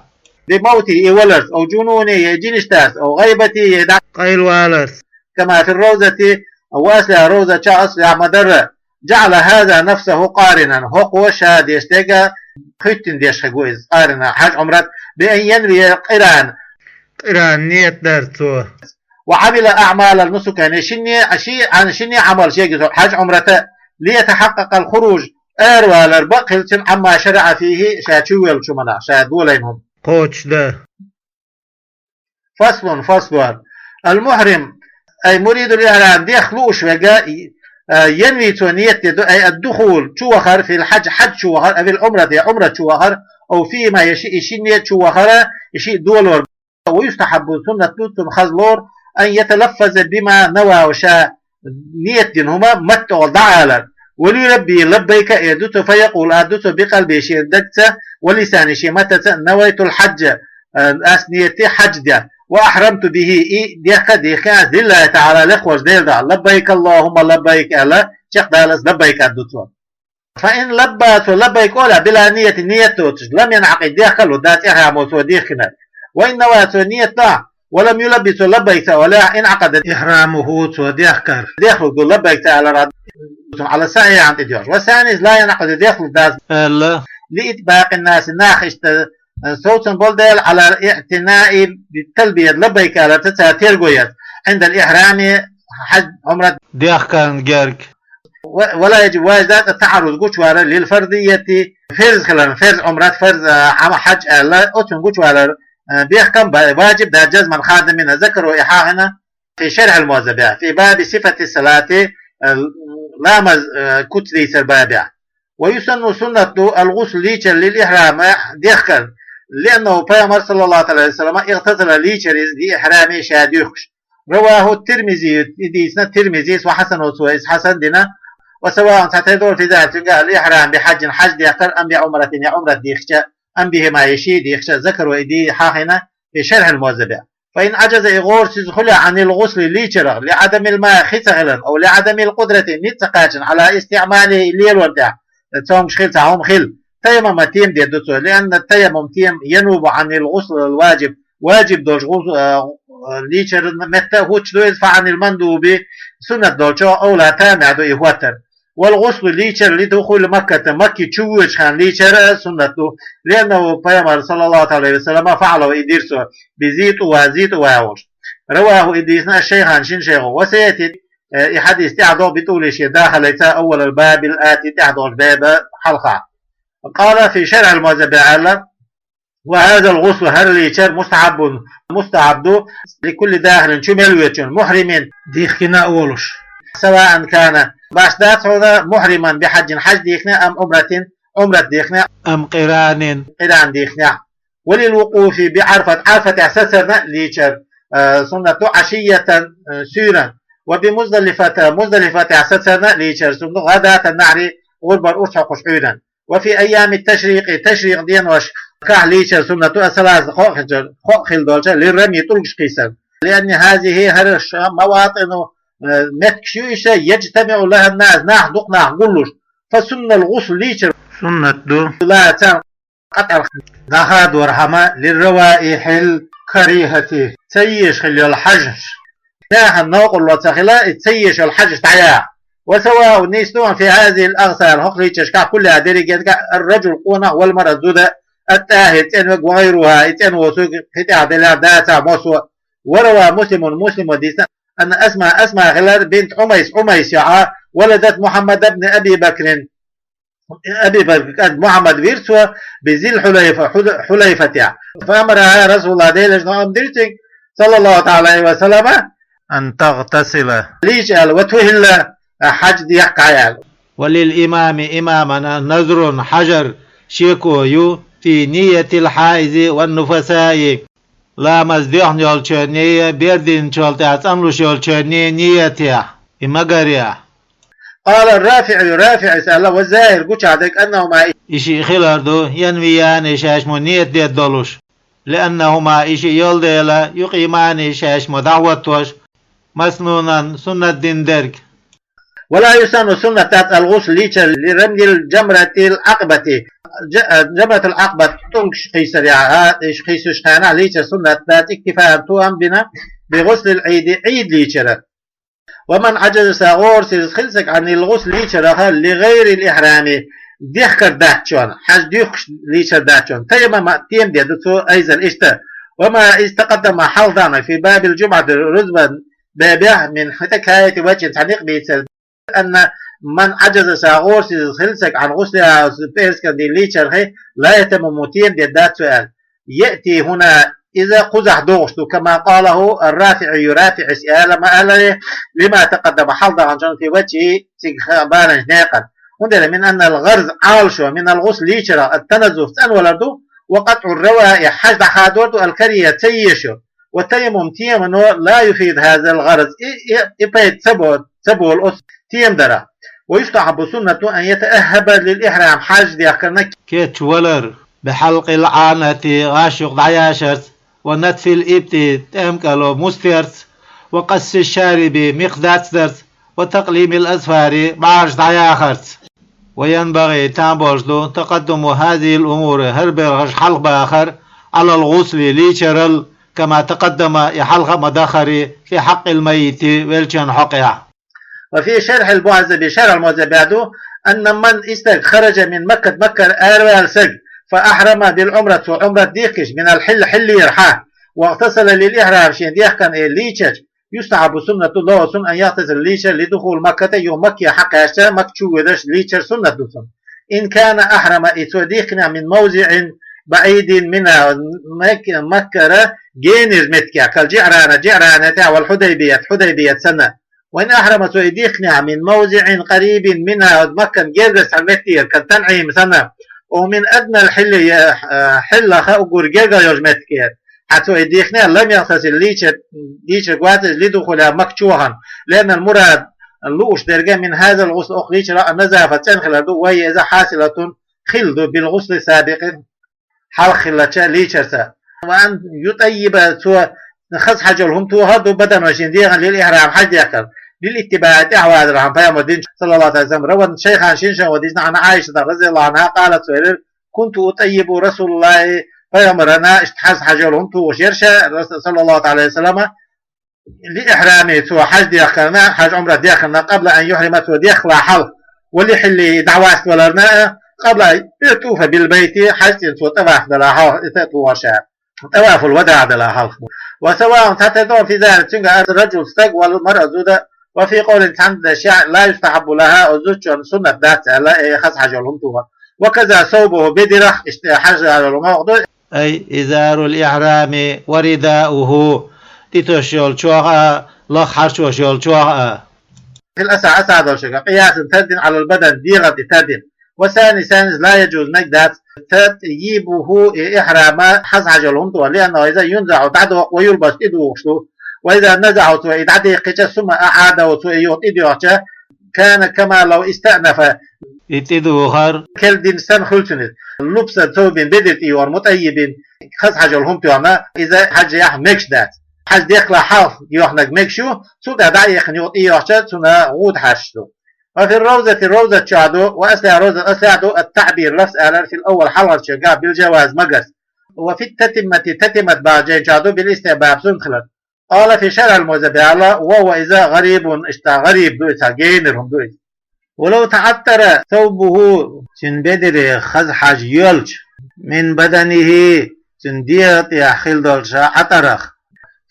بموته, и валарца, أو جنونه, я жинаш дарца, أو غيبته, я дӀа къайлаваларца, كما في الروضة, وأصلها, Ровза чохь, أصلها, ма-дарра, جعل هذا نفسه قارنا, хӀокхо ша деш дерг хӀуьттина деш хир ду иза, къарина, хьаьж, Ӏумрат, بأن ينوي القران, къиран нийят дар цо. وعمل أعمال النسكين, шинне, ши-, Ӏан шинне Ӏамал шега со, хьаьж, Ӏумрата, ليتحقق الخروج, аравалар бакъ хилча, عما شرع فيه, ша чувеллачу хӀуманах, ша долийна хӀума кхочушдан. فصل, фаслу. المحرم, أي مريد الإحرام, дехка лууш верг, а, ينوي, цо ниет де ду, أي الدخول, чувахар, في الحج, хьаьж чувахар, أو العمرة, е Ӏумрат чувахар, أو فيهما, е ши, е шин ниет чувахар, е ши долор. ويستحب, суннат ду цунна, хаза лор, أن يتلفظ بما نوى, ва ша ниет дина хӀума маттаӀа дӀаалар. وليلبي, лаббайка эр ду цо, فيقول, ала ду цо, بقلبه, шен дагца, ولسانه, шен маттаца, نويت الحج, а, аз ниет ду хьаьж де, وأحرمت به, и дехка дийхкина аз, لله تعالى, лакхволча Даьла духьа, لبيك اللهم لبيك, аьле, чакхдалар, аз лаббайк ала ду цо. فإن لبى, цо лаббайк оале, بلا نية, ниет доацаш, لم ينعقد, дехка лургдац ихьрамо цо дийхкинарг. وإن نوى, цо ниет дой, ولم يلب, цо лаббайк ца оале, انعقد إحرامه, цун дехкар, дехкар ду лаббайк ца алар, على الصحيح, тӀадоагӀаш. والثاني, из لا ينعقد, дехкар лургдац, аьле, لإطباق الناس, нах иштта, э, совцам болу дела, على الاعتناء بالتلبية, лаббайк аларца цар терго яц, عند الإحرام, хьаьж, Ӏумрат дехкарна герга. و-, ولا يجب, важиб дац, التعرض, гучувалар, للفرضية, фарз хилар, фарз Ӏумрат, фарз, а, Ӏама хьаьж аьле, оцунна гучувалар, а, бехкам ба-, важиб дац, جزما, хадам бина, ذكره, и хьахийна, في شرح المهذب, في باب صفة الصلاة, а, ламаз, а, куц дийцар бабехь. ويسن, суннат ду, الغسل, лийчар, للإحرام, дехкарна, لأنه, пайхамар, صلى الله عليه وسلم, اغتسل, лийчар иза, بإحرامه, ша дуьйхкаш. رواه الترمذي, и дийцина Тирмизис, وحسنه, цо иза хьасан дина. وسواء, цхьа тайдолу, في ذلك, цуьнга, الإحرام بحج, хьаьж дехкар, أم بعمرة, я Ӏумрат дийхча, أم بهما, я шиъ дийхча, ذكره, и дийца хьахийна, في شرح المهذب. فإن عجز, и гӀорасиз хуьлу, عن الغسل, лийчарах, لعدم الماء, хи ца хиларна, أو لعدم القدرة, ницкъ ца кхачарна, على استعماله, и лелорна тӀехь, цомгуш хила, цхьа хӀума хила, تيمم, тӀаямам де ду цо, لأن التيمم, тӀаямам, ينوب عن الغسل الواجب, важиб долчу гӀус-, а, а, лийчаран метта хӀуттуш ду иза, فعن المندوب, суннат долчух, أولى, тамехь ду и хӀоттар. والغسل, лийчар, لدخول مكة, Макка чу воьдучу хенахь лийчар суннат ду, لأنه, пайхамар, صلى الله عليه وسلم, فعله, и дира цо, بذي طوى, Зи ТӀува волчу. رواه, и дийцина, الشيخان, шина шайхо. وسيأتي, э, и хьадис тӀаьхьадогӀу, بطوله, шен дахарца, أول الباب الآتي, тӀаьхьадолчу баьба хьалха. قال في شرح المهذب, аьлла: وهذا الغسل, хӀара лийчар, مستحب, мустахьаб ду, لكل داخل, чу мел воьдучунна, محرم, дихкина а волуш. سواء كان, башха дац хьуна, محرما بحج, хьаьж дихкина, أم عمرة, Ӏумрат дихкина, أم قران, къиран дихкина. وللوقوف بعرفة, Ӏарфатехь сацарна а лийчар, э, суннат ду, عشية, э, суьйранна. وبمزدلفة, Муздалифатехь сацарна а лийчар суннат ду, غداة النحر, гӀурбан урс хьокхуш Ӏуьйранна. وفي أيام التشريق, ташрикъ деношкахь лийчар суннат ду, الثلاثة, кхоъ хилча-, кхоъ хила долча, للرمي, тӀулгаш кхийсар. لأن هذه, хӀара ша, مواطن, э, меттигаш ю иштта, يجتمع لها الناس, нах, дукха нах гуллуш. فسن الغسل, лийчар суннат ду, لها, царна къа тӀера дӀахадорхьама, لروائح الكريهة, ца езаш хила йолу хьажаш. Нахана новкъарло ца хила, и ца езаш йолу хьажаш дӀаяха. وسواء, нийса ду, في هذه الأغسال, хӀокху лийчаршкахь, كلها, дерриге а, الرجل, къонах, والمرأة, зуда, الطاهر, цӀена верг, وغيرها, и цӀена воцург, кхин тӀехь делахь, дацахь, массо а. وروى مسلم, Муслима дийцина, أن أسماء, Асма хилар, بنت عميس, Ӏумайс йоӀ, ولدت محمد بن أبي بكر, Аби Бакр кӀант Мухьаммад вира цо, بذي الحليفة, Хьу-, Хьулайфатехь. فأمرها رسول الله, Делан Элчано амр дира цуьнга, صلى الله تعالى عليه وسلم, أن تغتسل, лийча аьлла, وتهل, хьаьж дехкахьа аьлла. وللإمام, имамана, نذر, хьажар, шеко ю, في نية الحائض والنفساء, ламаз доьхна йолчерний, бер динчул тӀаьхьа цӀанлуш йолчерний ниятехь, и магарехь. قال الرافعي, РафиӀис аьлла, والظاهر, гучахь дерг, أنهما, и шиъ хилар ду, ينويان, шаьш мо ният деш долуш, لأنهما, и шиъ йолу дела, يقيمان, шаьш мо дӀахӀоттош, مسنونا, суннат дина дерг. ولا يسن, суннат дац, الغسل, лийчар, لرمي جمرة العقبة, Ж-, Жамратул Акъба тӀулгаш кхийсарехь, а, и кхийсуш хенахь лийчар суннат дац, اكتفاء, тоам бина, بغسل العيد, Ӏийд лийчарах. ومن عجز, сан гӀорасиз хилла стаг, عن الغسل, лийчарах, لغير الإحرام, дехкар дац чон, хьаьж дуьйхкаш лийчар дац чон, تيمم, тӀаямам де ду цо, أيضا, иштта. وما إذ تقدم, хьалха даьхна, في باب الجمعة, рузбан бабехь, من حكاية وجه, цхьа некъ бийцар, أن من عجز, сан гӀорасиз хилла стаг, عن غسلها, пӀераскан дийнахь лийчарх, لا يتيمم, тӀаямам де дац цо аьлла. يأتي هنا иза кхузахь догӀуш ду, كما قاله الرافعي, РафиӀис аьлла ма-аллара, لما تقدم, хьалдаханчун, في وجهه, цига ха-, баланчу некъан. ХӀунда аьлча, من أن الغرض, Ӏалашо, من الغسل, лийчарах, التنزه, цӀанвалар ду, وقطع الروائح, хьаж дӀахадор ду, الكريهة, ца езаш йолу. والتيمم, таяммумо, لا يفيد هذا الغرض, и, и, и пайда ца бо-, ца болу оцу таяммум дарах. ويستحب, суннат ду, أن يتأهب للإحرام, хьаж дехкарна кечвалар, بحلق العانة, гӀаш юкъа дӀаяшарца, ونتف الإبط, тӀемкӀало мустерца, وقص الشارب, мекх дацдарца, وتقليم الأظفار, бӀараш дӀаяхарца. وينبغي, там болуш ду, تقدم هذه الأمور, хӀара белхаш хьалха бахар, على الغسل, лийчарал, كما تقدم, и хьалха а ма дахаре, في حق الميت, веллачун хьокъехь. وفي شرح المهذب, Шархьул-Мухьаззабе аьлла ду, أن من, и стаг, خرج من مكة, Маккара араваьлла стаг, فأحرم بالعمرة, цо Ӏумрат дихкича, من الحل, хьиллера хьа, واغتسل للإحرام, шен дехкарна, э, лийчача, يستحب, суннат ду, له, цунна, أن يغتسل, лийчар, لدخول مكة, юха Макке хьакхаьчча, Макка чу воьдуш лийчар суннат ду цунна. إن كان أحرم, и цо дихкинехь, من موضع بعيد منها, Мак-, Маккара генара меттигехь, كالجعرانة, ЖиӀрана тӀехь, والحديبية, Хьудайбият санна. وإن أحرم, цо и дихкинехь, من موضع قريب منها, Маккан гергара цхьана меттигера, كالتنعيم санна, أو من أدنى الحل, я, а, хьиллах уггар гергара йолчу меттигера, хьан цо и дихкинехь, لم يغتسل, лийча-, лийчарг вац иза, لدخولها, Макка чу вахана, لأن المراد, лууш дерг, من هذا الغسل, оцу лийчарах, النظافة, цӀена хилар ду, وهي, иза, حاصلة, хилла ду, بالغسل السابق, хьалха хиллачу лийчарца. وأن يطيب, цо хаза хьажол хӀума тохар ду, بدنه, шен дегӀан, للإحرام, хьаж дехкар, للاتباع, тӀаьхьавазархьама Пайхамаран динчу, صلى الله عليه وسلم. روى الشيخان, шина шайхо дийцина, عن عائشة رضي الله عنها قالت, цо элира, كنت أطيب رسول الله, Пайхамарна иштта хаза хьажол хӀума тухуш яра ша, Расул, صلى الله عليه وسلم, لإحرامه, цо хьаж дехкарна, хьаж-Ӏумрат дехкарна, قبل أن يحرم, цо дехкалахь хьалха, ولحله, и дӀаваставаларна а, قبل أن يطوف بالبيت, хьаьжцӀена цо тӀаваф далахь хьалха, и тӀаваф ша, طواف الوداع далахь хьалха. وسواء, цхьатерра ду-кх, في ذلك, цуьнга, الرجل, стаг, والمرأة, зуда, وفي قول, цхьана дешнашкахь, لا يستحب لها, оцу зудчунна суннат дац аьлла, э, хаза хьажол хӀума тухар. وكذا ثوبه, бедарах, иштта хьажол хӀума ду, أي إزار الإحرام ورداؤه, тӀетосуш йолу чохь а, лаха хьарчош йолу чохь а. في الأصح, асахь долчуьнгахь, قياسا, тардина, على البدن, дегӀан тӀе тардина. والثاني, цхьаьннас, لا يجوز, мегаш дац, تطييبه, и ихьрама хаза хьажол хӀума тухар, لأنه, иза, ينزع, дӀадоккху, ويلبس, тӀедухуш ду. وإذا نزعه, цо и дӀадеккхича, ثم أعاده, цо и юха тӀедоьхча, كان كما لو استأنف, и тӀедухар керла дина санна хуьлу цуьнан иза. لبس ثوب, бедар тӀейогӀур, مطيب, хаза хьажол хӀума тоьхна, иза хьажехь мегаш дац. Хьаж дехкалахь хьалха йоьхнарг мегаш ю, цул тӀаьхьа дӀа а яьккхина юха тӀейоьхча, цунна гӀуда хьаьжча ду. وفي الروضة, ровзат чохь ду, وأصلها, ровзат аслехь ду, التعبير, лафз алар, في الأول, хьалхарчуьнгахь, بالجواز, магарца. وفي التتمة, татимат бахча жайна чохь ду, بالاستحباب, суннат хилар. قال في شرح المهذب, аьлла, وهو, иза, غريب, иштта гӀариб ду иза, генара хӀума ду иза. ولو تعطر ثوبه, цуьнан бедар хаза хьажа йоьлча, من بدنه, цуьнан дегӀан тӀехь хилла долчу Ӏатарах,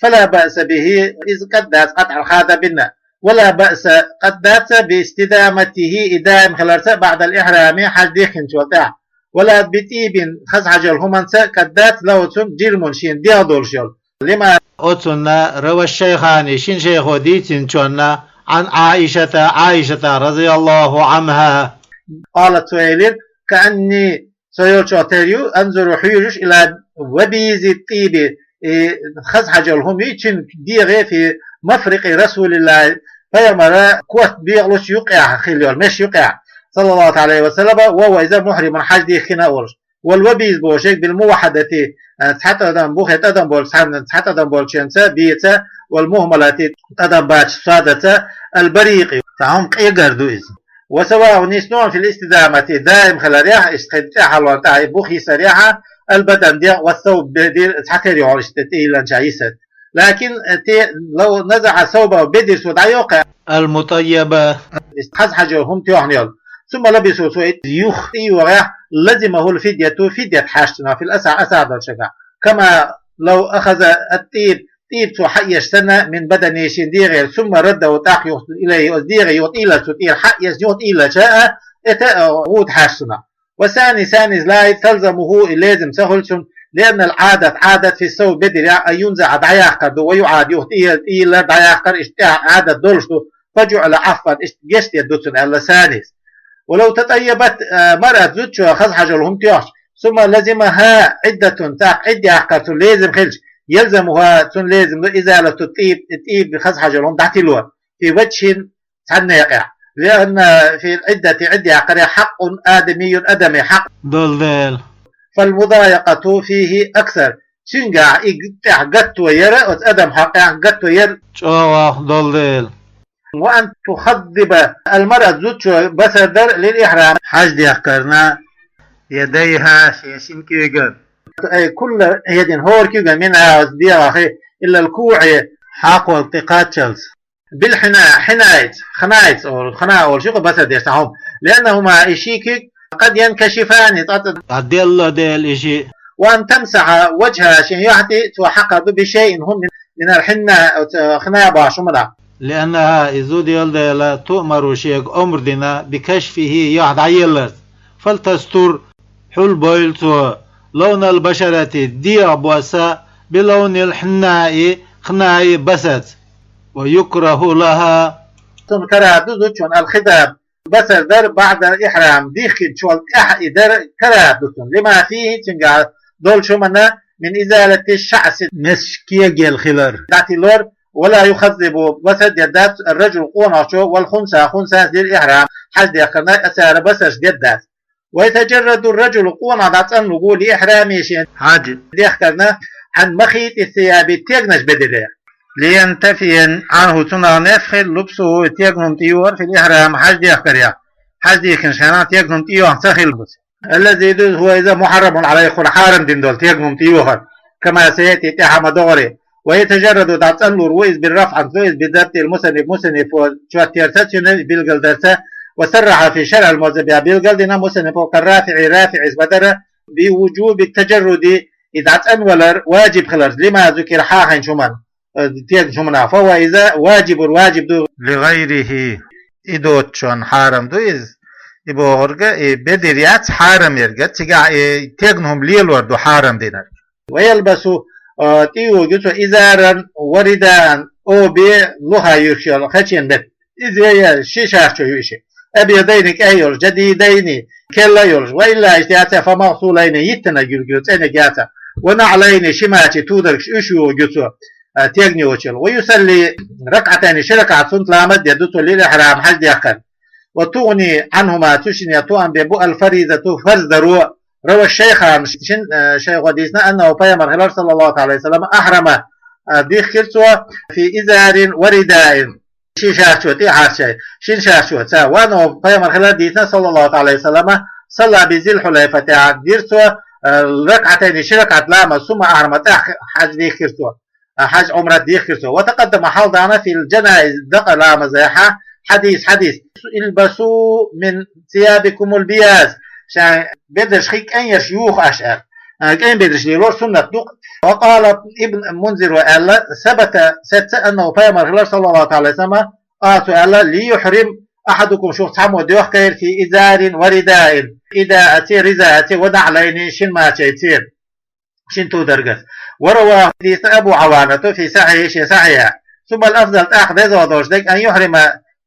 فلا بأس به, иза кӀад дац, قطعا, хадабина. ولا بأس, кӀад дац, باستدامته, и даим хиларца, بعد الإحرام, хьаж дихкинчул тӀаьхьа. ولا بطيب, хаза хьажол хӀуманца кӀад дац, له, цунна, جرم, шена дегӀ долуш йолу. لما, оцунна, روى الشيخان, шина шайхо дийцинчунна, عن عائشة, Ӏайшатах, رضي الله عنها. قالت, цо элира, كأني, со йолчохь тера ю, أنظر, хьоьжуш, إلى وبيض الطيب, и хаза хьажол хӀума ю, цуьнан дегӀе, في مفرق رسول الله, Пайхамаран корта бекъалучу юккъехь хилла йолу, мешан юккъехь, صلى الله عليه وسلم, وهو, иза, محرم, хьаж дихкина а волуш. والوبيض бохург, بالموحدة, цхьа тӀадам, бухе тӀадам болчу, цхьа, цхьа тӀадам болчуьнца, беца, والمهملة, тӀадам бацачу садаца, البريق, цхьа хӀума къегар ду иза. وسواء, нийса ду, في الاستدامة, даим хиларехь, иштта кхин тӀаьхьалонна тӀехь и бух йисарехь а, البدن, дегӀ, والثوب, бедар, цхьатерра йолуш, иштта тӀейиллинчохь йисар. لكن, те, لو نزع ثوبه, бедар цо дӀайоккху, المطيب, хаза хьажол хӀума тоьхна йолу, ثم لبسه, цо и юха тӀейогӀехь, لزمه الفدية, фидят хьаьжча цунах, في الأصح, асахь долчуьнгахь. كما لو أخذ الطيب, тӀийба цо хьаэцча санна, من بدنه, шен дегӀера, ثم رده, тӀаккха юха, إليه, оцу дегӀе юха тӀеилларца, цу тӀера хьаэцна юха тӀеилларца а, это, а, гӀуда хьаьжча цунах. والثاني, цхьаьннас, لا تلزمه, и лезам ца хуьлу цунна, لأن العادة, Ӏадат, في الثوب, бедарехь, أن ينزع, дӀаяккхар ду, ويعاد, юха тӀе-, тӀеиллар, дӀаяккхар, иштта тӀехь Ӏадат долуш ду, فجعل عفوا, иштта гечдер ду цунна, аьлла, ثانية. ولو تطيبت, а, المرأة, зудчо хаза хьажол хӀума тоьхча, ثم لزمها عدة, тӀаккха Ӏидда яккхар цунна лезам хилча, يلزمها, цунна лезам ду, إزالة الطيب, тӀийба, хаза хьажол хӀума дӀатиллор, في وجه, цхьана некъехь. لأن في العدة, Ӏидда яккхаре, حق آدمي, адамийн хьакъ долу дела. فالمضايقة فيه أكثر. Цуьнгахь и тӀехь гатто яр, оцу адаман хьакъехь гатто яр чӀогӀа долу дела. وأن تخضب المرأة, зудчо басар дар, للإحرام, хьаж дехкарна, يديها, шен шина куьйган. أي كل يد, хӀора куьйган, منها, оцу дегӀах, إلا الكوع, хьакхол тӀе кхаччалц. بالحناء, хьинайца, хьинайца олу, хьина олуш ю-кх басар деш цхьа хӀума. لأنهما, и ши куьг, قد ينكشفان, цкъа-цкъа дӀаделла дела и шиъ. وأن تمسح وجهها, шен юьхь тӀе цо хьакхар ду, بشيء, хӀуманах, من الحناء, оцу хьина бохучу хӀуманах. لأنها, и зуда йолу дела, تؤمر, шега омра дина, بكشفه, юьхь дӀаелларца. فلتستر, хьулбойла цо, لون البشرة, дегӀан бос, بلون الحناء, хьинан басаца. ويكره لها. Цунна карахӀат ду зудчунна الخضاب, басар дар, بعد الإحرام, дихкинчул тӀаьхьа и дар карахӀат ду цунна. لما فيه, цуьнгахь долчу хӀуманах, من إزالة الشعث, месаш кегел хилар, дӀатиллор, ولا يخضب, басар дер дац, الرجل, къонахчо, والخنثى, хӀунсас, للإحرام, хьаж дехкарна, цара басарш дер дац. ويتجرد الرجل, къонах дӀацӀанлур ву, لإحرامه, шен хьаж дехкарна, عن مخيط الثياب, тегнаш бедаре. لينتفي عنه, цунах неф хила, لبسه, тегна хӀума тӀейохар, في الإحرام, хьаж дехкарехь. Хьаж дийхкинчу хенахь тегна хӀума тӀейохна ца хилла бу цо. الذي, иза, هو, иза, محرم عليه, кхунна хьарам дина долу тегна хӀума тӀейохар. كما سيأتي, тӀаьхьа ма догӀуре. ويتجرد, дӀацӀанлур ву иза, بالرفعة, иза, بضبط المصنف, мусаннифо чот терца, цуьнан билгалдарца, وصرح في شرح المهذب, билгалдина мусаннифо, كالرافعي, РафиӀис ма-дарра, بوجوب التجرد, и дӀацӀанвалар ваджиб хиларца, لما ذكر, хьахийначу хӀуманна, э, тегначу хӀуманах, فهو, иза, واجب, ваджиб ду, لغيره, и доцучунна хьарам ду иза, и бохург, и бедар яц хьарам ерг, цигахь и тегна хӀума лелор ду хьарам динарг. ويلبس, а, тӀейогӀу цо, إزارا ورداء, обе луха юьркаш йолу хечен бетта. Иза я ши шарчо ю и шиъ. أبيضين, кӀай йолуш, جديدين, керла йолуш. وإلا, иштта яц, فمغسولين, йиттина гуьлгуьлу, цӀениг яц. ونعلين, ши мачийн тударгаш, уьш йогӀу цо, а, тегна йоцучул. ويصلي ركعتين, ши ракаӀат суннат ламаз дер ду цо, للإحرام, хьаж дехкарна. وتغني عنهما, цу шинех тоам бер бу, الفريضة, фарз даро. روى الشيخان, шин, э, шайхо дийцина, أنه, пайхамар хилар, صلى الله عليه وسلم, أحرم, э, дихкира цо, في إزار ورداء, ши шарчо тӀе а хьарчай, шина шарчоца. وأنه, пайхамар хилар дийцина, صلى الله عليه وسلم, صلى بذي الحليفة, дира цо, э, ركعتين, ши ракаӀат ламаз, ثم أحرم, тӀаккха хьаж дихкира цо. А, хьаж, Ӏумрат дихкира цо. وتقدم, хьалдаьхна, في الجنائز, дакъа ламазехь, حديث, хьадис: البسوا من ثيابكم البياض, шайн бедарш хи кӀайн ерш юха аша аьлла. А, кӀайн бедарш лелор суннат ду-кх. وقال ابن المنذر, аьлла, ثبت, сецца, أنه, пайхамар хилар, صلى الله عليه وسلم, قال, цо аьлла: ليحرم أحدكم, шух цхьаммо дохкайра, في إزار ورداء, رداء цӀе, رداء цӀе, ونعلين, шин мачийн цӀе. Шин тударгас. ورواه, дийцина, أبو عوانة في صحيحه, шен сахьихьехь. ثم الأفضل, тӀаккха деза долуш дерг, أن يحرم,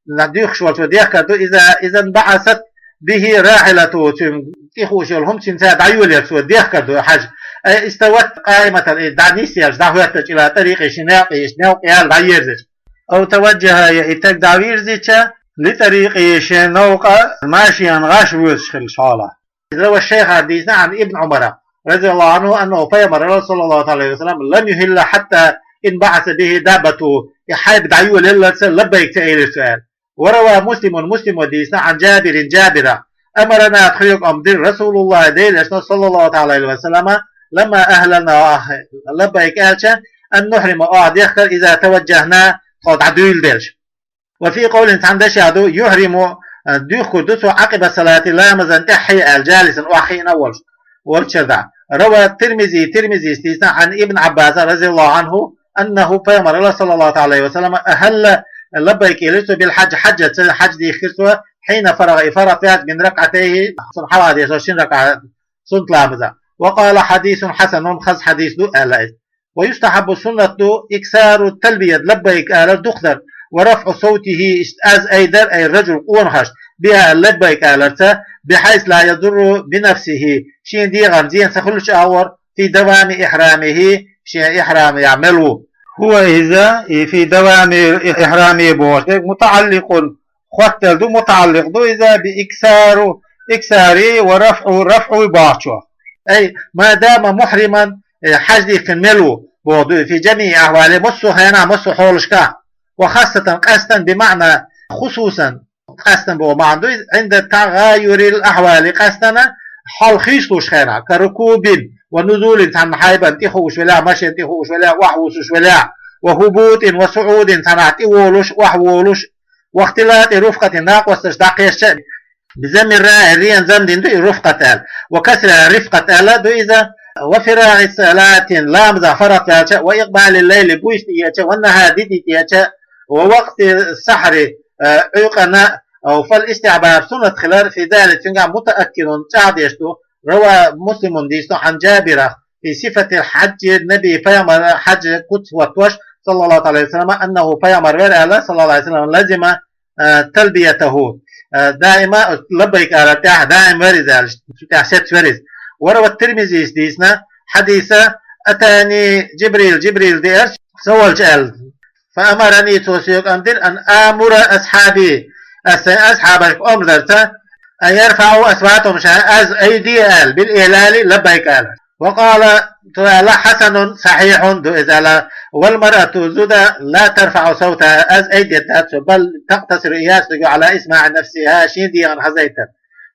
дуьхкуш волчо дехкар ду, إذا, إذا انبعثت به راحلته, цуьнан тӀе хууш йолу хӀума цуьнца дӀайолаелча цо дехкар ду хьаж. أي استوت قائمة, и дӀанисъелча, дӀахӀоьттича, إلى طريقه, шен некъе, шен новкъа яьлла дӀаерзича. أو توجه, я и стаг дӀавирзича, لطريقه, шен новкъа, машенан гӀаш воьдуш хиллачу хьолахь. روى الشيخان, дийцина, عن ابن عمر رضي الله عنه أنه, пайхамар, صلى الله عليه وسلم, لم يهل حتى انبعث به دابته, и хьайба дӀайолаелларца лаббайк ца элира цо аьлла. وروى مسلم, Муслимо дийцина, عن جابر, Жабира: أمرنا, тхоьга омра дира, رسول الله, Делан Элчано, صلى الله عليه وسلم, لما أهللنا, оха лаббайк аьлча, أن نحرم, оха дехкар, إذا توجهنا, тхо дӀадуьйладелча. وفي قول, цхьана дашехь ду, يحرم, дуьхкур ду цо, عقب الصلاة, ламазан тӀаьхьа аьлла, جالسا, охьахиъна а волуш, волччара дӀа. روى الترمذي, Тирмизис дийцина, عن ابن عباس رضي الله عنه أنه, пайхамар, صلى الله عليه وسلم, أهل, лаббайк элира цо, بالحج, хьажца, хьаж дийхкира цо, حين فرغ, и фарагӀ ваьлча, من ركعتيه, цунна хьалха деш долу шин ракаӀат суннат ламаза. وقال حديث حسن, хаза хьадис ду аьлла иза. ويستحب, суннат ду, إكثار التلبية, лаббайк алар дукха дар, ورفع صوته, иштта аз ай дар, ай ражул, къонахашта, بها, лаббайк аларца, بحيث لا يضر بنفسه, шен дегӀан зен ца хуьлучу агӀор, في دوام إحرامه, шен ихьрамехь мел ву. هو, иза, и في دوام إحرامه бохург, متعلق, хоттаделла ду, мутаӀалликъ ду иза, بإكثار, إكثار ورفع, рафӀу бохучух. أي ما دام محرما, э, хьаж дихкина мел ву, боху ду, في جميع أحواله, массо а хенахь, массо а хьолашкахь, وخاصة, къаьстина, بمعنى خصوصا, къаьстина боху маьӀна ду иза, عند تغاير الأحوال, къаьстина хьал хийцалуш хенахь, كركوب ونزول, цхьана хьайбан тӀе хууш велахь, машен тӀе хууш велахь, охьавуссуш велахь, وهبوط وصعود, цхьанхьа тӀе волуш, охьаволуш, واختلاط رفقة, накъосташ дӀакхаьчча, بضم الراء, рен зам дина ду и رفقة аьлла, وكسرها, رفقة аьлла ду иза, وفراغ صلاة, ламазах фаргӀат ваьлча, وإقبال الليل, буьйса тӀеэцча, والنهار, ди тӀеэцча, ووقت السحر, э, Ӏуьйкъана, э, فالاستحباب, суннат хилар, في ذلك, цуьнгахь, متأكد, чӀагӀдеш ду, روى مسلم, дийцина ду, عن جابر, في صفة حج النبي, пайхамар хьаж куц хӀоттош, صلى الله عليه وسلم, أنه, пайхамар вара аьлла, صلى الله عليه وسلم, لزم, э, تلبيته, э, даима лаббайк алар тӀехь даим вара иза аьлла, цу тӀехь сецна вара иза. وروى الترمذي, дийцина хьадис, أتاني جبريل, Жибрил деара со, со волчу аьлла. فأمرني, цо соьга амр дира, أن آمر أصحابي, ас сайн асхьабашка амр дарца, أن يرفعوا أصواتهم, шайн аз ай де аьлла, بالإهلال, лаббайк алар. وقال, цо аьлла, حسن, صحيح ду иза аьлла, والمرأة, зуда, لا ترفع صوتها, аз ай дийр дац цо, بل تقتصر, яц цо على إسماع نفسها, шен дегӀан хьазайтар.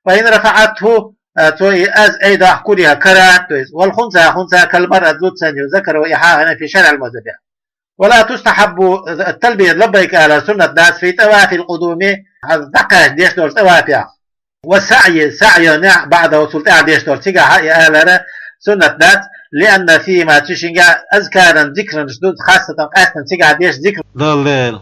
فإن رفعته, а, цо и аз ай дахь курехь, карахӀат ду иза. والخنثى, хӀунса, كالمرأة, зуда санна ю, ذكره, и хьахийна, في شرح المذهب. ولا تستحب التلبية, лаббайк алар суннат дац, في طواف القدوم, хьан дӀакхача деш долчу тӀавафехь. والسعي, саӀйехь, بعده, цул тӀаьхьа деш долчу, цигахь и алар суннат дац, لأن فيهما, цу шингахь, أذكارا, зикранаш ду, خاصة, къаьстина цигахь деш зикр долу дела.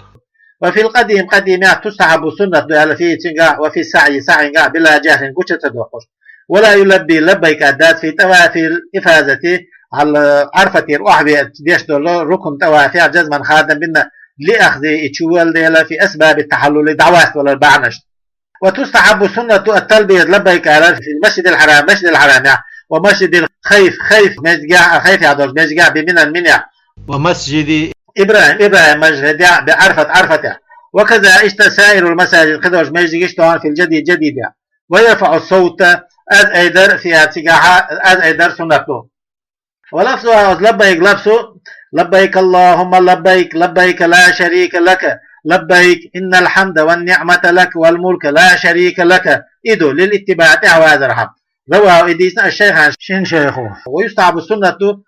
وفي القديم, къадимехь, تستحب, суннат ду аьлла, فيه, цигахь, وفي السعي, саӀйигахь, بلا جهر, гуча ца доккхуш. ولا يلبي, лаббайк а дац, في طواف الإفاضة, хьал Ӏарфатера охьавеача деш долу рукн тӀавафехь, جزما, хадам бина, لأخذه, и чуволу дела, في أسباب التحلل, дӀаваставалар бахьанашна. وتستحب, суннат ду, التلبية, лаббайк алар, في المسجد الحرام, Масжидил Хьарамехь, ومسجد الخيف, Хайф мезигехь, Хайфехь долчу мезигехь, بمنى, Минехь, ومسجد إبراهيم, ИбрахӀим мажгӀадехь, بعرفة, Ӏарфатехь. وكذا, иштта, سائر المساجد, кхидолчу маьждигаш тохана, في الجديد, Жадидехь. ويرفع الصوت, аз ай дар, فيها, цигахь, аз ай дар суннат ду. ولفظها, оцу лаббайк лафзу: لبيك اللهم لبيك، لبيك لا شريك لك لبيك، إن الحمد والنعمة لك والملك لا شريك لك, и ду, للاتباع, тӀаьхьавазархьама. رواه, и дийцина, الشيخان, шина шайхо. ويستحب, суннат ду,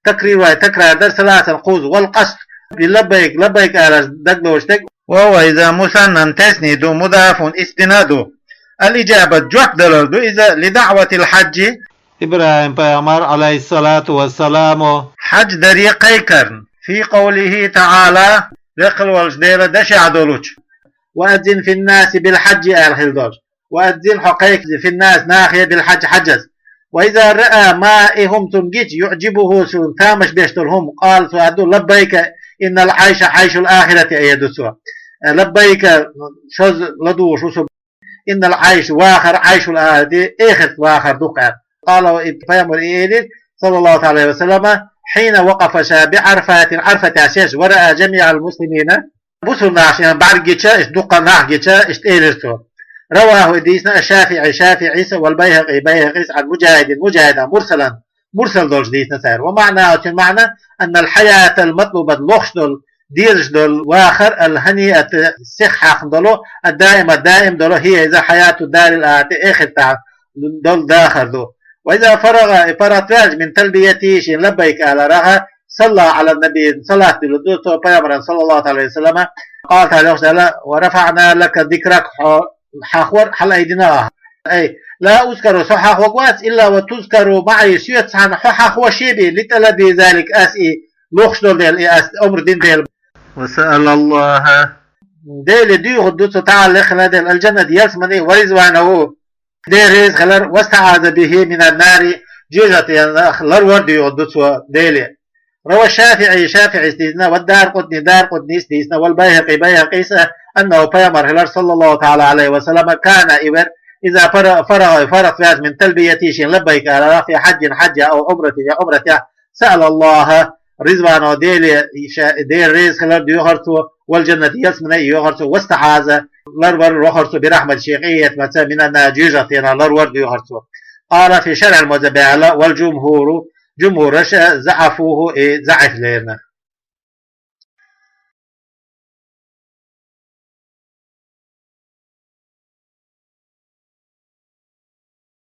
تكريرها, такрар дар, ثلاثا, кхузза, والقصد, بلبيك, лаббайк аларца дагалоцуш дерг, وهو, иза, مثنى, тесна ду, مضاف, исбина ду. الإجابة, жоп далар ду иза, لدعوة الحاج, ИбрахӀим-пайхамар, عليه الصلاة والسلام, хьаьж даре кхайкарна, في قوله تعالى, Векхал волчу Делан дашехь долчу: وأذن في الناس بالحج, аьлла хилла долуш. وأذن, хьо кхайкхи, في الناس, нахе, بالحج, хьаьжца. وإذا رأى ما, и хӀума цунна гича, يعجبه, цунна тамаш беш долу хӀума, قال, цо аьлла ду: لبيك، إن العيش عيش الآخرة, аьлла ду цо. Лаббайка, шозза ладугӀуш ву со. إن العيش, вахар, عيش الآخرة, эхартан вахар ду-кх, аьлла. قال, и пайхамара и элира, صلى الله عليه وسلم, حين وقف, ша بعرفات, Ӏарфатехь шаьш, ورأى جميع المسلمين, бусулба нах шена бӀаьрг гича, иштта дуккха нах гича, иштта элира цо. رواه, и дийцина, الشافعي, ШафиӀис, والبيهقي, Байхьакъис, عن مجاهد, Мужахьидах, مرسلا, мурсал долуш дийцина цара. ومعناه, цуьнан маьӀна: أن الحياة المطلوبة, лохуш долу, дезаш долу вахар, الهنيئة, сиха хьаькхна долу, الدائمة, даим долу, هي, иза, حياة الدار الآخرة, эхартахь долу дахар ду. وإذا فرغ, и паргӀат ваьлча, من تلبيته, шен лаббайк аларах, صلى على النبي, салат дуьллур ду цо пайхамарна, صلى الله عليه وسلم, قال تعالى, йохуш Дала: ورفعنا لك ذكرك, хьо хьахор хьалаайдина ахьа. أي لا أذكر, со хьахварг вац, إلا وتذكر معي, соьца цхьаьна хьо хьахвеш бен, لطلب ذلك, ас и лохуш долу дела, и ас омра дина дела. وسأل الله, Деле дуьйхур ду цо, تعالى, хилла дела, الجنة, ялсамани, ورضوانه, Дела реза хилар, واستعاذ به من النار, жоьжахатенах ларвар дуьйгӀар ду цо Деле. روى الشافعي, ШафиӀийс дийцина, والدارقطني, ДаракъутӀнийс дийцина, والبيهقي, БайхӀакъийс, أنه, пайхамара хилар, صلى الله تعالى عليه وسلم, كان, из вар, إذا فر-, فرغ, фарагӀ ваьлча, من تلبيته, шен лаббайк аларах, في حج, хьажа, أو عمرة, е Ӏумрате, سأل الله, Ризвано Деле, ша-, Дела реза хилар дуьйгӀар цо, والجنة, ялсмане йоьхар цо, واستعاذ, ларвар вахар цо, برحمته, шен къинхетамца, من النار, жоьжахатенах ларвар дуьйгӀар цо. قال في شرح المذهب, аьлла, والجمهور, жумхӀураша, ضعفوه, из заӀиф лерина.